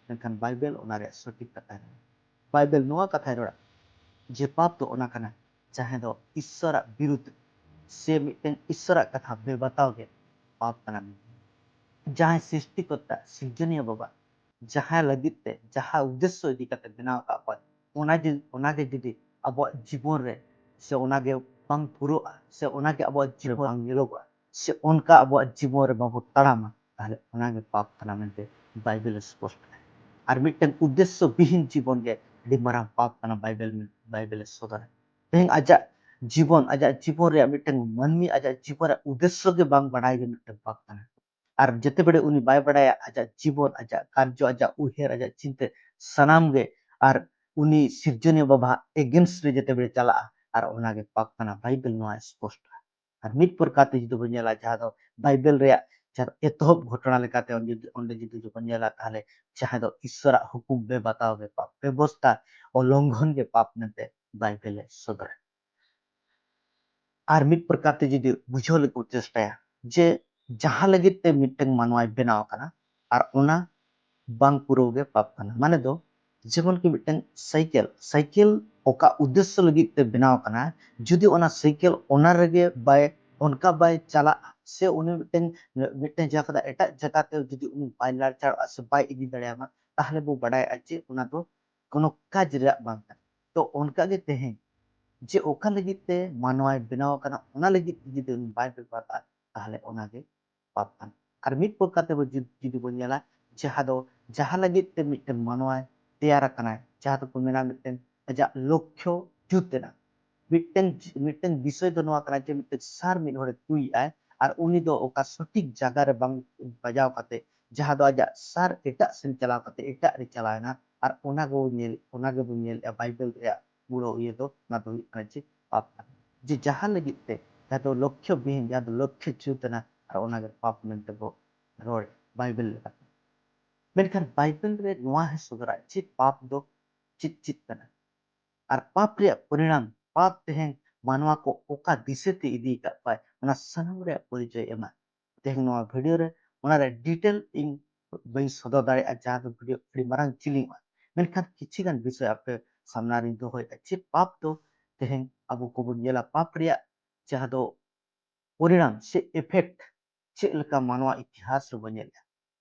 ᱢᱮᱱᱠᱷᱟᱱ ᱵᱟᱭᱵᱮᱞ ᱚᱱᱟ ᱨᱮᱭᱟᱜ ᱥᱚᱴᱷᱤᱠ ᱠᱟᱛᱷᱟᱭ ᱨᱚᱲᱟ᱾ ᱵᱟᱭᱵᱮᱞ ᱱᱚᱣᱟ ᱠᱟᱛᱷᱟᱭ ᱨᱚᱲᱟ ᱡᱮ ᱯᱟᱯ ᱫᱚ ᱚᱱᱟ ᱠᱟᱱᱟ ᱡᱟᱦᱟᱸ ᱫᱚ ᱤᱥᱥᱚᱨᱟᱜ ᱵᱤᱨᱩᱫᱷ ᱥᱮ ᱢᱤᱫᱴᱮᱱ ᱤᱥᱥᱚᱨᱟᱜ ᱠᱟᱛᱷᱟ ᱵᱮᱵᱟᱛᱟᱣ ᱜᱮ ᱯᱟᱯ ᱠᱟᱱᱟ᱾ ᱡᱟᱦᱟᱸᱭ ᱥᱨᱤᱥᱴᱤᱠᱚᱨᱛᱟ, ᱥᱤᱨᱡᱚᱱᱤᱭᱟᱹ ᱵᱟᱵᱟ, ᱡᱟᱦᱟᱸ ᱞᱟᱹᱜᱤᱫ ᱛᱮ, ᱡᱟᱦᱟᱸ ᱩᱫᱽᱫᱮᱥᱥᱚ ᱤᱫᱤ ᱠᱟᱛᱮ ᱵᱮᱱᱟᱣ ᱟᱠᱟᱫ ᱠᱚᱣᱟ, ᱚᱱᱟ ᱡᱩᱫᱤ, ᱚᱱᱟᱜᱮ ᱡᱩᱫᱤ ᱟᱵᱚᱣᱟᱜ ᱡᱤᱵᱚᱱ ᱨᱮ ᱥᱮ ᱚᱱᱟᱜᱮ ᱵᱟᱝ ᱯᱩᱨᱟᱹᱜᱼᱟ ᱥᱮ ᱚᱱᱟᱜᱮ ᱟᱵᱚᱣᱟᱜ ᱡᱤᱵᱚᱱ ᱵᱟᱝ ᱧᱮᱞᱚᱜᱚᱜᱼᱟ, ᱥᱮ ᱚᱱᱠᱟ ᱟᱵᱚᱣᱟᱜ ᱡᱤᱵᱚᱱ ᱨᱮ ᱵᱟᱵᱚ ᱛᱟᱲᱟᱢᱟ, ᱛᱟᱦᱞᱮ ᱚᱱᱟᱜᱮ ᱯᱟᱯ ᱠᱟᱱᱟ ᱢᱮᱱᱛᱮ ᱵᱟᱭᱵᱮᱞ ᱮ ᱥᱯᱚᱥᱴᱚᱭᱟ᱾ ᱟᱨ ᱢᱤᱫᱴᱟᱝ ᱩᱫᱽᱫᱮᱥᱥᱚ ᱵᱤᱦᱤᱱ ᱡᱤᱵᱚᱱ ᱜᱮ ᱟᱹᱰᱤ ᱢᱟᱨᱟᱝ ᱯᱟᱯ ᱠᱟᱱᱟ, ᱵᱟᱭᱵᱮᱞ, ᱵᱟᱭᱵᱮᱞ ᱮ ᱥᱚᱫᱚᱨᱟ᱾ ᱛᱮᱦᱮᱧ ᱟᱡᱟᱜ ᱡᱤᱵᱚᱱ, ᱟᱡᱟᱜ ᱡᱤᱵᱚᱱ ᱨᱮᱭᱟᱜ ᱢᱤᱫᱴᱟᱝ ᱢᱟᱹᱱᱢᱤ ᱟᱡᱟᱜ ᱡᱤᱵᱚᱱ ᱨᱮᱭᱟᱜ ᱩᱫᱽᱫᱮᱥᱥᱚ ᱜᱮ ᱵᱟᱝ ᱵᱟᱰᱟᱭ ᱜᱮ ᱢᱤᱫᱴᱟᱝ ᱯᱟᱯ ᱠᱟᱱᱟ᱾ ᱟᱨ ᱡᱮᱛᱮ ᱵᱮᱲᱮ ᱩᱱᱤ ᱵᱟᱭ ᱵᱟᱰᱟᱭᱟ ᱟᱡᱟᱜ ᱡᱤᱵᱚᱱ, ᱟᱡᱟᱜ ᱠᱟᱨᱡᱚ, ᱟᱡᱟᱜ ᱩᱭᱦᱟᱹᱨ, ᱟᱡᱟᱜ ᱪᱤᱱᱛᱟᱹ, ᱥᱟᱱᱟᱢ ᱜᱮ ᱟᱨ ᱩᱱᱤ ᱥᱤᱨᱡᱚᱱᱤᱭᱟᱹ ᱵᱟᱵᱟ against ᱨᱮ ᱡᱮᱛᱮ ᱵᱮᱲᱮ ᱪᱟᱞᱟᱜᱼᱟ, ᱟᱨ ᱚᱱᱟᱜᱮ ᱯᱟᱯ ᱠᱟᱱᱟ, ᱵᱟᱭᱵᱮᱞ ᱱᱚᱣᱟ ᱥᱯᱚᱥᱴᱚ᱾ ᱟᱨ ᱢᱤᱫ ᱯᱨᱚᱠᱟᱨ ᱛᱮ ᱡᱩᱫᱤ ᱵᱚᱱ ᱧᱮᱞᱟ, ᱡᱟᱦᱟᱸ ᱫᱚ ᱵᱟᱭᱵᱮᱞ ᱨᱮᱭᱟᱜ ᱡᱟᱦᱟᱸ ᱮᱛᱚᱦᱚᱵ ᱜᱷᱚᱴᱚᱱᱟ ᱞᱮᱠᱟᱛᱮ ᱚᱸᱰᱮ ᱡᱩᱫᱤ, ᱚᱸᱰᱮ ᱡᱩᱫᱤ ᱵᱚᱱ ᱧᱮᱞᱟ, ᱛᱟᱦᱞᱮ ᱡᱟᱦᱟᱸ ᱫᱚ ᱤᱥᱥᱚᱨᱟᱜ ᱦᱩᱠᱩᱢ ᱵᱮᱵᱟᱛᱟᱣ ᱜᱮ ᱯᱟᱯ, ᱵᱮᱵᱚᱥᱛᱟ ᱚᱞᱚᱝᱜᱷᱚᱱ ᱜᱮ ᱯᱟᱯ ᱢᱮᱱᱛᱮ ᱵᱟᱭᱵᱮᱞ ᱮ ᱥᱚᱫᱚᱨᱟ᱾ ᱟᱨ ᱢᱤᱫ ᱯᱨᱚᱠᱟᱨ ᱛᱮ ᱡᱩᱫᱤ ᱵᱩᱡᱷᱟᱹᱣ ᱞᱟᱹᱜᱤᱫ ᱵᱚ ᱪᱮᱥᱴᱟᱭᱟ ᱡᱮ ᱡᱟᱦᱟᱸ ᱞᱟᱹᱜᱤᱫ ᱛᱮ ᱢᱤᱫᱴᱟᱝ ᱢᱟᱱᱣᱟᱭ ᱵᱮᱱᱟᱣ ᱟᱠᱟᱱᱟ ᱟᱨ ᱚᱱᱟ ᱵᱟᱝ ᱯᱩᱨᱟᱹᱣ ᱜᱮ ᱯᱟᱯ ᱠᱟᱱᱟ᱾ ᱢᱟᱱᱮ ᱫᱚ ᱡᱮᱢᱚᱱ ᱠᱤ ᱢᱤᱫᱴᱟᱝ ᱥᱟᱭᱠᱮᱞ, ᱥᱟᱭᱠᱮᱞ ᱚᱠᱟ ᱩᱫᱽᱫᱮᱥᱥᱚ ᱞᱟᱹᱜᱤᱫ ᱛᱮ ᱵᱮᱱᱟᱣ ᱟᱠᱟᱱᱟ, ᱡᱩᱫᱤ ᱚᱱᱟ ᱥᱟᱭᱠᱮᱞ ᱚᱱᱟ ᱨᱮᱜᱮ ᱵᱟᱭ, ᱚᱱᱠᱟ ᱵᱟᱭ ᱪᱟᱞᱟᱜᱼᱟ ᱥᱮ ᱩᱱᱤ ᱢᱤᱫᱴᱟᱝ, ᱢᱤᱫᱴᱟᱝ ᱡᱟᱭᱜᱟ ᱠᱷᱚᱱᱟᱜ ᱮᱴᱟᱜ ᱡᱟᱭᱜᱟᱛᱮ ᱡᱩᱫᱤ ᱩᱱᱤ ᱵᱟᱭ ᱞᱟᱲᱪᱟᱲᱚᱜᱼᱟ ᱥᱮ ᱵᱟᱭ ᱤᱫᱤ ᱫᱟᱲᱮᱭᱟᱢᱟ, ᱛᱟᱦᱞᱮ ᱵᱚ ᱵᱟᱰᱟᱭᱟ ᱡᱮ ᱚᱱᱟ ᱫᱚ ᱠᱳᱱᱳ ᱠᱟᱡᱽ ᱨᱮᱭᱟᱜ ᱵᱟᱝ ᱠᱟᱱᱟ᱾ ᱛᱚ ᱚᱱᱠᱟᱜᱮ ᱛᱮᱦᱮᱧ ᱡᱮ ᱚᱠᱟ ᱞᱟᱹᱜᱤᱫ ᱛᱮ ᱢᱟᱱᱣᱟᱭ ᱵᱮᱱᱟᱣ ᱟᱠᱟᱱᱟ, ᱚᱱᱟ ᱞᱟᱹᱜᱤᱫ ᱛᱮ ᱡᱩᱫᱤ ᱩᱱᱤ ᱵᱟᱭ ᱵᱮᱵᱚᱦᱟᱨᱟ, ᱛᱟᱦᱞᱮ ᱚᱱᱟᱜᱮ ᱯᱟᱯ ᱠᱟᱱᱟ᱾ ᱟᱨ ᱢᱤᱫ ᱯᱨᱚᱠᱟᱨ ᱛᱮᱵᱚ ᱡᱩᱫ-, ᱡᱩᱫᱤ ᱵᱚᱱ ᱧᱮᱞᱟ, ᱡᱟᱦᱟᱸ ᱫᱚ, ᱡᱟᱦᱟᱸ ᱞᱟᱹᱜᱤᱫ ᱛᱮ ᱢᱤᱫᱴᱮᱱ ᱢᱟᱱᱣᱟᱭ ᱛᱮᱭᱟᱨ ᱟᱠᱟᱱᱟᱭ, ᱡᱟᱦᱟᱸ ᱫᱚᱠᱚ ᱢᱮᱱᱟ ᱢᱤᱫᱴᱮᱱ ᱟᱡᱟᱜ ᱞᱚᱠᱠᱷᱚ ᱡᱩᱛ ᱮᱱᱟ᱾ ᱢᱤᱫᱴᱮᱱ, ᱢᱤᱫᱴᱮᱱ ᱵᱤᱥᱚᱭ ᱫᱚ ᱱᱚᱣᱟ ᱠᱟᱱᱟ ᱡᱮ ᱢᱤᱫᱴᱮᱱ ᱥᱟᱨ ᱢᱤᱫ ᱦᱚᱲᱮ ᱛᱩᱭᱮᱜᱼᱟᱭ, ᱟᱨ ᱩᱱᱤ ᱫᱚ ᱚᱠᱟ ᱥᱚᱴᱷᱤᱠ ᱡᱟᱭᱜᱟ ᱨᱮ ᱵᱟᱝ ᱵᱟᱡᱟᱣ ᱠᱟᱛᱮ, ᱡᱟᱦᱟᱸ ᱫᱚ ᱟᱡᱟᱜ ᱥᱟᱨ ᱮᱴᱟᱜ ᱥᱮᱱ ᱪᱟᱞᱟᱣ ᱠᱟᱛᱮ ᱮᱴᱟᱜ ᱨᱮ ᱪᱟᱞᱟᱣ ᱮᱱᱟ, ᱟᱨ ᱚᱱᱟ ᱜᱮᱵᱚᱱ ᱧᱮᱞ, ᱚᱱᱟ ᱜᱮᱵᱚᱱ ᱧᱮᱞᱮᱜᱼᱟ ᱵᱟᱭᱵᱮᱞ ᱨᱮᱭᱟᱜ ᱢᱩᱲ ᱤᱭᱟᱹ ᱫᱚ, ᱚᱱᱟ ᱫᱚ ᱦᱩᱭᱩᱜ ᱠᱟᱱᱟ ᱡᱮ ᱯᱟᱯ ᱠᱟᱱᱟ᱾ ᱡᱮ ᱡᱟᱦᱟᱸ ᱞᱟᱹᱜᱤᱫ ᱛᱮ, ᱡᱟᱦᱟᱸ ᱫᱚ ᱞᱚᱠᱠᱷᱚ ᱵᱤᱦᱤᱱ, ᱡᱟᱦᱟᱸ ᱫᱚ ᱞᱚᱠᱠᱷᱚ ᱪᱷᱩᱛ ᱮᱱᱟ, ᱟᱨ ᱚᱱᱟ ᱜᱮ ᱯᱟᱯ ᱢᱮᱱᱛᱮ ᱵᱚ ᱨᱚᱲ ᱵᱟᱭᱵᱮᱞ ᱞᱮᱠᱟᱛᱮ᱾ ᱢᱮᱱᱠᱷᱟᱱ ᱵᱟᱭᱵᱮᱞ ᱨᱮ ᱱᱚᱣᱟ ᱦᱚᱸ ᱥᱚᱫᱚᱨᱟ ᱡᱮ ᱯᱟᱯ ᱫᱚ ᱪᱮᱫ ᱪᱮᱫ ᱠᱟᱱᱟ, ᱟᱨ ᱯᱟᱯ ᱨᱮᱭᱟᱜ ᱯᱚᱨᱤᱬᱟᱢ, ᱯᱟᱯ ᱛᱮᱦᱮᱧ ᱢᱟᱱᱣᱟ ᱠᱚ ᱚᱠᱟ ᱫᱤᱥᱟᱹ ᱛᱮ ᱤᱫᱤ ᱟᱠᱟᱫ ᱠᱚᱣᱟᱭ, ᱚᱱᱟ ᱥᱟᱱᱟᱢ ᱨᱮᱭᱟᱜ ᱯᱚᱨᱤᱪᱚᱭ ᱮᱢᱟ᱾ ᱛᱮᱦᱮᱧ ᱱᱚᱣᱟ ᱵᱷᱤᱰᱤᱭᱳ ᱨᱮ ᱚᱱᱟ ᱨᱮᱭᱟᱜ ᱰᱤᱴᱮᱞ ᱤᱧ ᱵᱟᱹᱧ ᱥᱚᱫᱚᱨ ᱫᱟᱲᱮᱭᱟᱜᱼᱟ, ᱡᱟᱦᱟᱸ ᱫᱚ ᱵᱷᱤᱰᱤᱭᱳ ᱟᱹᱰᱤ ᱢᱟᱨᱟᱝ ᱡᱤᱞᱤᱧᱚᱜᱼᱟ᱾ ᱢᱮᱱᱠᱷᱟᱱ ᱠᱤᱪᱷᱤ ᱜᱟᱱ ᱵᱤᱥᱚᱭ ᱟᱯᱮ ᱥᱟᱢᱱᱟ ᱨᱤᱧ ᱫᱚᱦᱚᱭᱮᱫᱼᱟ ᱡᱮ ᱯᱟᱯ ᱫᱚ ᱛᱮᱦᱮᱧ ᱟᱵᱚ ᱠᱚᱵᱚᱱ ᱧᱮᱞᱟ, ᱯᱟᱯ ᱨᱮᱭᱟᱜ ᱡᱟᱦᱟᱸ ᱫᱚ ᱯᱚᱨᱤᱬᱟᱢ ᱥᱮ ᱮᱯᱷᱮᱠᱴ ᱪᱮᱫ ᱞᱮᱠᱟ ᱢᱟᱱᱣᱟ ᱤᱛᱤᱦᱟᱥ ᱨᱮᱵᱚᱱ ᱧᱮᱞᱮᱫᱼᱟ᱾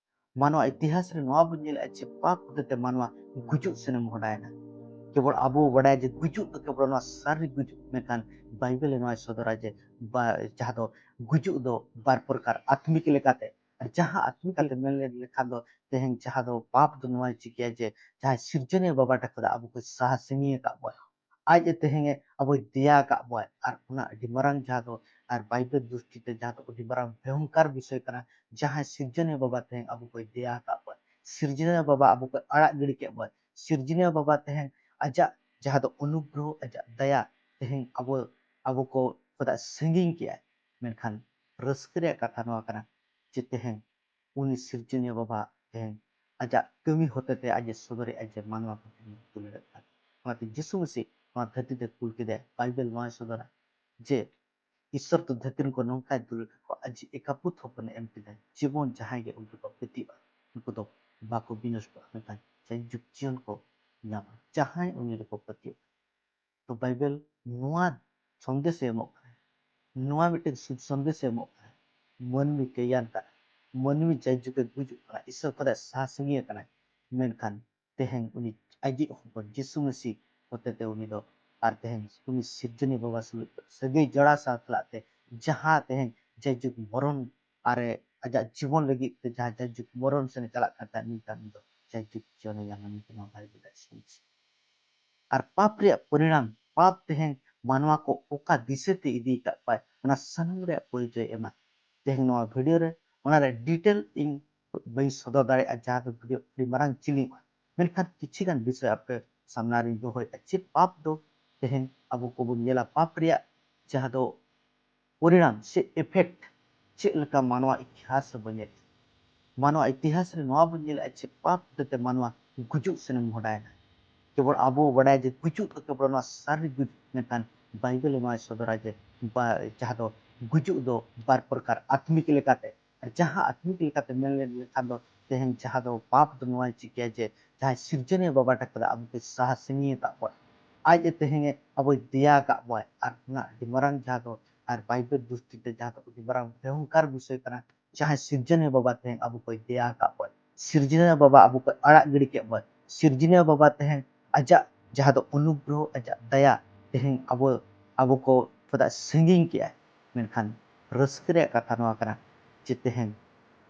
ᱢᱟᱱᱣᱟ ᱤᱛᱤᱦᱟᱥ ᱨᱮ ᱱᱚᱣᱟ ᱵᱚᱱ ᱧᱮᱞᱮᱫᱼᱟ ᱡᱮ ᱯᱟᱯ ᱦᱚᱛᱮᱛᱮ ᱢᱟᱱᱣᱟ ᱜᱩᱡᱩᱜ ᱥᱮᱱᱮ ᱢᱚᱦᱰᱟᱭᱮᱱᱟ᱾ ᱠᱮᱵᱚᱞ ᱟᱵᱚ ᱵᱟᱰᱟᱭᱟ ᱡᱮ ᱜᱩᱡᱩᱜ ᱫᱚ ᱠᱮᱵᱚᱞ ᱱᱚᱣᱟ ᱥᱟᱨᱤᱨᱤᱠ ᱜᱩᱡᱩᱜ, ᱢᱮᱱᱠᱷᱟᱱ ᱵᱟᱭᱵᱮᱞ ᱮ ᱱᱚᱣᱟᱭ ᱥᱚᱫᱚᱨᱟ ᱡᱮ ᱵᱟ-, ᱡᱟᱦᱟᱸ ᱫᱚ ᱜᱩᱡᱩᱜ ᱫᱚ ᱵᱟᱨ ᱯᱨᱚᱠᱟᱨ, ᱟᱛᱢᱤᱠ ᱞᱮᱠᱟᱛᱮ᱾ ᱟᱨ ᱡᱟᱦᱟᱸ ᱟᱛᱢᱤᱠ ᱞᱮᱠᱟᱛᱮ ᱢᱮᱱ ᱞᱮᱠᱷᱟᱱ ᱫᱚ ᱛᱮᱦᱮᱧ ᱡᱟᱦᱟᱸ ᱫᱚ ᱯᱟᱯ ᱫᱚ ᱱᱚᱣᱟᱭ ᱪᱤᱠᱟᱹᱭᱟ ᱡᱮ ᱡᱟᱦᱟᱸᱭ ᱥᱤᱨᱡᱚᱱᱤᱭᱟᱹ ᱵᱟᱵᱟ ᱴᱷᱮᱱ ᱠᱷᱚᱱ ᱟᱵᱚ ᱠᱚ ᱥᱟᱦᱟ ᱥᱟᱺᱜᱤᱧ ᱟᱠᱟᱫ ᱵᱚᱱᱟ᱾ ᱟᱡ ᱮ ᱛᱮᱦᱮᱧ ᱮ ᱟᱵᱚᱭ ᱫᱮᱭᱟ ᱟᱠᱟᱫ ᱵᱚᱱᱟ᱾ ᱟᱨ ᱚᱱᱟ ᱟᱹᱰᱤ ᱢᱟᱨᱟᱝ ᱡᱟᱦᱟᱸ ᱫᱚ ᱟᱨ ᱵᱟᱭᱵᱮᱞ ᱫᱨᱤᱥᱴᱤ ᱛᱮ ᱡᱟᱦᱟᱸ ᱫᱚ ᱟᱹᱰᱤ ᱢᱟᱨᱟᱝ ᱵᱷᱚᱭᱚᱝᱠᱟᱨ ᱵᱤᱥᱚᱭ ᱠᱟᱱᱟ, ᱡᱟᱦᱟᱸᱭ ᱥᱤᱨᱡᱚᱱᱤᱭᱟᱹ ᱵᱟᱵᱟ ᱛᱮᱦᱮᱧ ᱟᱵᱚ ᱠᱚᱭ ᱫᱮᱭᱟ ᱟᱠᱟᱫ ᱵᱚᱱᱟ᱾ ᱥᱤᱨᱡᱚᱱᱤᱭᱟᱹ ᱵᱟᱵᱟ ᱟᱵᱚ ᱠᱚᱭ ᱟᱲᱟᱜ ᱜᱤᱰᱤ ᱠᱮᱫ ᱵᱚᱱᱟ᱾ ᱥᱤᱨᱡᱚᱱᱤᱭᱟᱹ ᱵᱟᱵᱟ ᱛᱮᱦᱮᱧ ᱟᱡᱟᱜ ᱡᱟᱦᱟᱸ ᱫᱚ ᱚᱱᱩᱜᱨᱚᱦᱚ, ᱟᱡᱟᱜ ᱫᱟᱭᱟ ᱛᱮᱦᱮᱧ ᱟᱵᱚ, ᱟᱵᱚ ᱠᱚ ᱠᱷᱚᱱᱟᱜ ᱥᱟᱺᱜᱤᱧ ᱠᱮᱜᱼᱟᱭ᱾ ᱢᱮᱱᱠᱷᱟᱱ ᱨᱟᱹᱥᱠᱟᱹ ᱨᱮᱭᱟᱜ ᱠᱟᱛᱷᱟ ᱱᱚᱣᱟ ᱠᱟᱱᱟ ᱡᱮ ᱛᱮᱦᱮᱧ ᱩᱱᱤ ᱥᱤᱨᱡᱚᱱᱤᱭᱟᱹ ᱵᱟᱵᱟ ᱛᱮᱦᱮᱧ ᱟᱡᱟᱜ ᱠᱟᱹᱢᱤ ᱦᱚᱛᱮᱛᱮ ᱟᱡ ᱮ ᱥᱚᱫᱚᱨᱮᱜᱼᱟ ᱡᱮ ᱢᱟᱱᱣᱟ ᱠᱚ ᱛᱮᱦᱮᱧ ᱫᱩᱞᱟᱹᱲᱮᱫ ᱠᱟᱱᱟ᱾ ᱚᱱᱟᱛᱮ ᱡᱤᱥᱩ ᱢᱟᱹᱥᱤ ᱱᱚᱣᱟ ᱫᱷᱟᱹᱨᱛᱤ ᱛᱮ ᱠᱩᱞ ᱠᱮᱫᱮᱭᱟ᱾ ᱵᱟᱭᱵᱮᱞ ᱱᱚᱣᱟᱭ ᱥᱚᱫᱚᱨᱟ ᱡᱮ ᱤᱥᱥᱚᱨ ᱫᱚ ᱫᱷᱟᱹᱨᱛᱤ ᱨᱮᱱ ᱠᱚ ᱱᱚᱝᱠᱟᱭ ᱫᱩᱞᱟᱹᱲ ᱠᱟᱫ ᱠᱚᱣᱟ, ᱟᱡ ᱮᱠᱟᱯᱩᱛ ᱦᱚᱯᱚᱱᱮ ᱮᱢ ᱠᱮᱫᱟ, ᱡᱮᱢᱚᱱ ᱡᱟᱦᱟᱸᱭ ᱜᱮ ᱩᱱᱠᱩ ᱠᱚ ᱯᱟᱹᱛᱭᱟᱹᱜᱼᱟ, ᱩᱱᱠᱩ ᱫᱚ ᱵᱟᱠᱚ ᱵᱤᱱᱚᱥᱴᱚᱜᱼᱟ, ᱢᱮᱱᱠᱷᱟᱱ ᱡᱟᱭᱡᱩᱜᱽ ᱡᱤᱭᱚᱱ ᱠᱚ ᱧᱟᱢᱟ, ᱡᱟᱦᱟᱸᱭ ᱩᱱᱤ ᱨᱮᱠᱚ ᱯᱟᱹᱛᱭᱟᱹᱜᱼᱟ᱾ ᱛᱚ ᱵᱟᱭᱵᱮᱞ ᱱᱚᱣᱟ ᱥᱚᱱᱫᱮᱥᱮ ᱮᱢᱚᱜ ᱠᱟᱱᱟ, ᱱᱚᱣᱟ ᱢᱤᱫᱴᱮᱱ ᱥᱩᱵ ᱥᱚᱱᱫᱮᱥᱮ ᱮᱢᱚᱜ ᱠᱟᱱᱟ᱾ ᱢᱟᱹᱱᱢᱤ ᱠᱟᱹᱭᱟᱱ ᱠᱟᱱᱟ, ᱢᱟᱹᱱᱢᱤ ᱡᱟᱭᱡᱩᱜᱽ ᱮ ᱜᱩᱡᱩᱜ ᱠᱟᱱᱟ, ᱤᱥᱥᱚᱨ ᱠᱷᱚᱱᱟᱜ ᱥᱟᱦᱟ ᱥᱟᱺᱜᱤᱧ ᱟᱠᱟᱱᱟᱭ, ᱢᱮᱱᱠᱷᱟᱱ ᱛᱮᱦᱮᱧ ᱩᱱᱤ ᱟᱡᱤᱡ ᱦᱚᱯᱚᱱ ᱡᱤᱥᱩ ᱢᱟᱹᱥᱤ ᱦᱚᱛᱮᱛᱮ ᱩᱱᱤ ᱫᱚ ᱟᱨ ᱛᱮᱦᱮᱧ ᱩᱱᱤ ᱥᱤᱨᱡᱚᱱᱤᱭᱟᱹ ᱵᱟᱵᱟ ᱥᱟᱞᱟᱜ ᱥᱟᱹᱜᱟᱹᱭ ᱡᱚᱲᱟᱣ ᱥᱟᱶ ᱥᱟᱞᱟᱜ ᱛᱮ ᱡᱟᱦᱟᱸ ᱛᱮᱦᱮᱧ ᱡᱟᱭᱡᱩᱜᱽ ᱢᱚᱨᱚᱱ ᱟᱨᱮ ᱟᱡᱟᱜ ᱡᱤᱵᱚᱱ ᱞᱟᱹᱜᱤᱫ ᱛᱮ ᱡᱟᱦᱟᱸ ᱡᱟᱭᱡᱩᱜᱽ ᱢᱚᱨᱚᱱ ᱥᱮᱱᱮ ᱪᱟᱞᱟᱜ ᱠᱟᱱ ᱛᱟᱦᱮᱸᱫ, ᱢᱮᱱᱠᱷᱟᱱ ᱩᱱᱤ ᱫᱚ ᱡᱟᱭᱡᱩᱜᱽ ᱡᱤᱭᱚᱱᱮ ᱧᱟᱢᱟ ᱢᱮᱱᱛᱮ ᱱᱚᱣᱟ ᱵᱟᱭᱵᱮᱞ ᱨᱮ ᱥᱮᱱ ᱟᱨ ᱯᱟᱯ ᱨᱮᱭᱟᱜ ᱯᱚᱨᱤᱬᱟᱢ, ᱯᱟᱯ ᱛᱮᱦᱮᱧ ᱢᱟᱱᱣᱟ ᱠᱚ ᱚᱠᱟ ᱫᱤᱥᱟᱹ ᱛᱮ ᱤᱫᱤ ᱟᱠᱟᱫ ᱠᱚᱣᱟᱭ, ᱚᱱᱟ ᱥᱟᱱᱟᱢ ᱨᱮᱭᱟᱜ ᱯᱚᱨᱤᱪᱚᱭ ᱮᱢᱟ᱾ ᱛᱮᱦᱮᱧ ᱱᱚᱣᱟ ᱵᱷᱤᱰᱤᱭᱳ ᱨᱮ ᱚᱱᱟ ᱨᱮ ᱰᱤᱴᱮᱞ ᱤᱧ ᱵᱟᱹᱧ ᱥᱚᱫᱚᱨ ᱫᱟᱲᱮᱭᱟᱜᱼᱟ, ᱡᱟᱦᱟᱸ ᱫᱚ ᱵᱷᱤᱰᱤᱭᱳ ᱟᱹᱰᱤ ᱢᱟᱨᱟᱝ ᱡᱤᱞᱤᱧᱚᱜᱼᱟ, ᱢᱮᱱᱠᱷᱟᱱ ᱠᱤᱪᱷᱤ ᱜᱟᱱ ᱵᱤᱥᱚᱭ ᱟᱯᱮ ᱥᱟᱢᱱᱟ ᱨᱤᱧ ᱫᱚᱦᱚᱭᱮᱫᱼᱟ᱾ ᱪᱮᱫ ᱯᱟᱯ ᱫᱚ ᱛᱮᱦᱮᱧ ᱟᱵᱚ ᱠᱚᱵᱚᱱ ᱧᱮᱞᱟ, ᱯᱟᱯ ᱨᱮᱭᱟᱜ ᱡᱟᱦᱟᱸ ᱫᱚ ᱯᱚᱨᱤᱬᱟᱢ ᱥᱮ ᱮᱯᱷᱮᱠᱴ ᱪᱮᱫ ᱞᱮᱠᱟ ᱢᱟᱱᱣᱟ ᱤᱛᱤᱦᱟᱥ ᱨᱮᱵᱚᱱ ᱧᱮᱞ, ᱢᱟᱱᱣᱟ ᱤᱛᱤᱦᱟᱥ ᱨᱮ ᱱᱚᱣᱟ ᱵᱚᱱ ᱧᱮᱞᱮᱫᱼᱟ ᱡᱮ ᱯᱟᱯ ᱦᱚᱛᱮᱛᱮ ᱢᱟᱱᱣᱟ ᱜᱩᱡᱩᱜ ᱥᱮᱱᱮ ᱢᱚᱦᱰᱟᱭᱮᱱᱟ᱾ ᱠᱮᱵᱚᱞ ᱟᱵᱚ ᱵᱟᱰᱟᱭᱟ ᱡᱮ ᱜᱩᱡᱩᱜ ᱫᱚ ᱠᱮᱵᱚᱞ ᱱᱚᱣᱟ ᱥᱟᱨᱤᱨ ᱜᱩᱡᱩᱜ, ᱢᱮᱱᱠᱷᱟᱱ ᱵᱟᱭᱵᱮᱞ ᱱᱚᱣᱟᱭ ᱥᱚᱫᱚᱨᱟ ᱡᱮ ᱵᱟ-, ᱡᱟᱦᱟᱸ ᱫᱚ ᱜᱩᱡᱩᱜ ᱫᱚ ᱵᱟᱨ ᱯᱨᱚᱠᱟᱨ, ᱟᱛᱢᱤᱠ ᱞᱮᱠᱟᱛᱮ᱾ ᱟᱨ ᱡᱟᱦᱟᱸ ᱟᱛᱢᱤᱠ ᱞᱮᱠᱟᱛᱮ ᱢᱮᱱ ᱞᱮᱠᱷᱟᱱ ᱫᱚ ᱛᱮᱦᱮᱧ ᱡᱟᱦᱟᱸ ᱫᱚ ᱯᱟᱯ ᱫᱚ ᱱᱚᱣᱟᱭ ᱪᱤᱠᱟᱹᱭᱟ ᱡᱮ ᱡᱟᱦᱟᱸᱭ ᱥᱤᱨᱡᱚᱱᱤᱭᱟᱹ ᱵᱟᱵᱟ ᱴᱷᱮᱱ ᱠᱷᱚᱱ ᱟᱵᱚ ᱠᱚ ᱥᱟᱦᱟ ᱥᱟᱺᱜᱤᱧ ᱟᱠᱟᱫ ᱵᱚᱱᱟ, ᱟᱡ ᱮ ᱛᱮᱦᱮᱧ ᱮ ᱟᱵᱚᱭ ᱫᱮᱭᱟ ᱟᱠᱟᱫ ᱵᱚᱱᱟ᱾ ᱟᱨ ᱚᱱᱟ ᱟᱹᱰᱤ ᱢᱟᱨᱟᱝ ᱡᱟᱦᱟᱸ ᱫᱚ ᱟᱨ ᱵᱟᱭᱵᱮᱞ ᱫᱨᱤᱥᱴᱤ ᱛᱮ ᱡᱟᱦᱟᱸ ᱫᱚ ᱟᱹᱰᱤ ᱢᱟᱨᱟᱝ ᱵᱷᱚᱭᱚᱝᱠᱟᱨ ᱵᱤᱥᱚᱭ ᱠᱟᱱᱟ, ᱡᱟᱦᱟᱸᱭ ᱥᱤᱨᱡᱚᱱᱤᱭᱟᱹ ᱵᱟᱵᱟ ᱛᱮᱦᱮᱧ ᱟᱵᱚ ᱠᱚᱭ ᱫᱮᱭᱟ ᱟᱠᱟᱫ ᱵᱚᱱᱟ᱾ ᱥᱤᱨᱡᱚᱱᱤᱭᱟᱹ ᱵᱟᱵᱟ ᱟᱵᱚ ᱠᱚᱭ ᱟᱲᱟᱜ ᱜᱤᱰᱤ ᱠᱮᱫ ᱵᱚᱱᱟ᱾ ᱥᱤᱨᱡᱚᱱᱤᱭᱟᱹ ᱵᱟᱵᱟ ᱛᱮᱦᱮᱧ ᱟᱡᱟᱜ ᱡᱟᱦᱟᱸ ᱫᱚ ᱚᱱᱩᱜᱨᱚᱦᱚ, ᱟᱡᱟᱜ ᱫᱟᱭᱟ ᱛᱮᱦᱮᱧ ᱟᱵᱚ, ᱟᱵᱚ ᱠᱚ ᱠᱷᱚᱱᱟᱜ ᱥᱟᱺᱜᱤᱧ ᱠᱮᱜᱼᱟᱭ᱾ ᱢᱮᱱᱠᱷᱟᱱ ᱨᱟᱹᱥᱠᱟᱹ ᱨᱮᱭᱟᱜ ᱠᱟᱛᱷᱟ ᱱᱚᱣᱟ ᱠᱟᱱᱟ ᱡᱮ ᱛᱮᱦᱮᱧ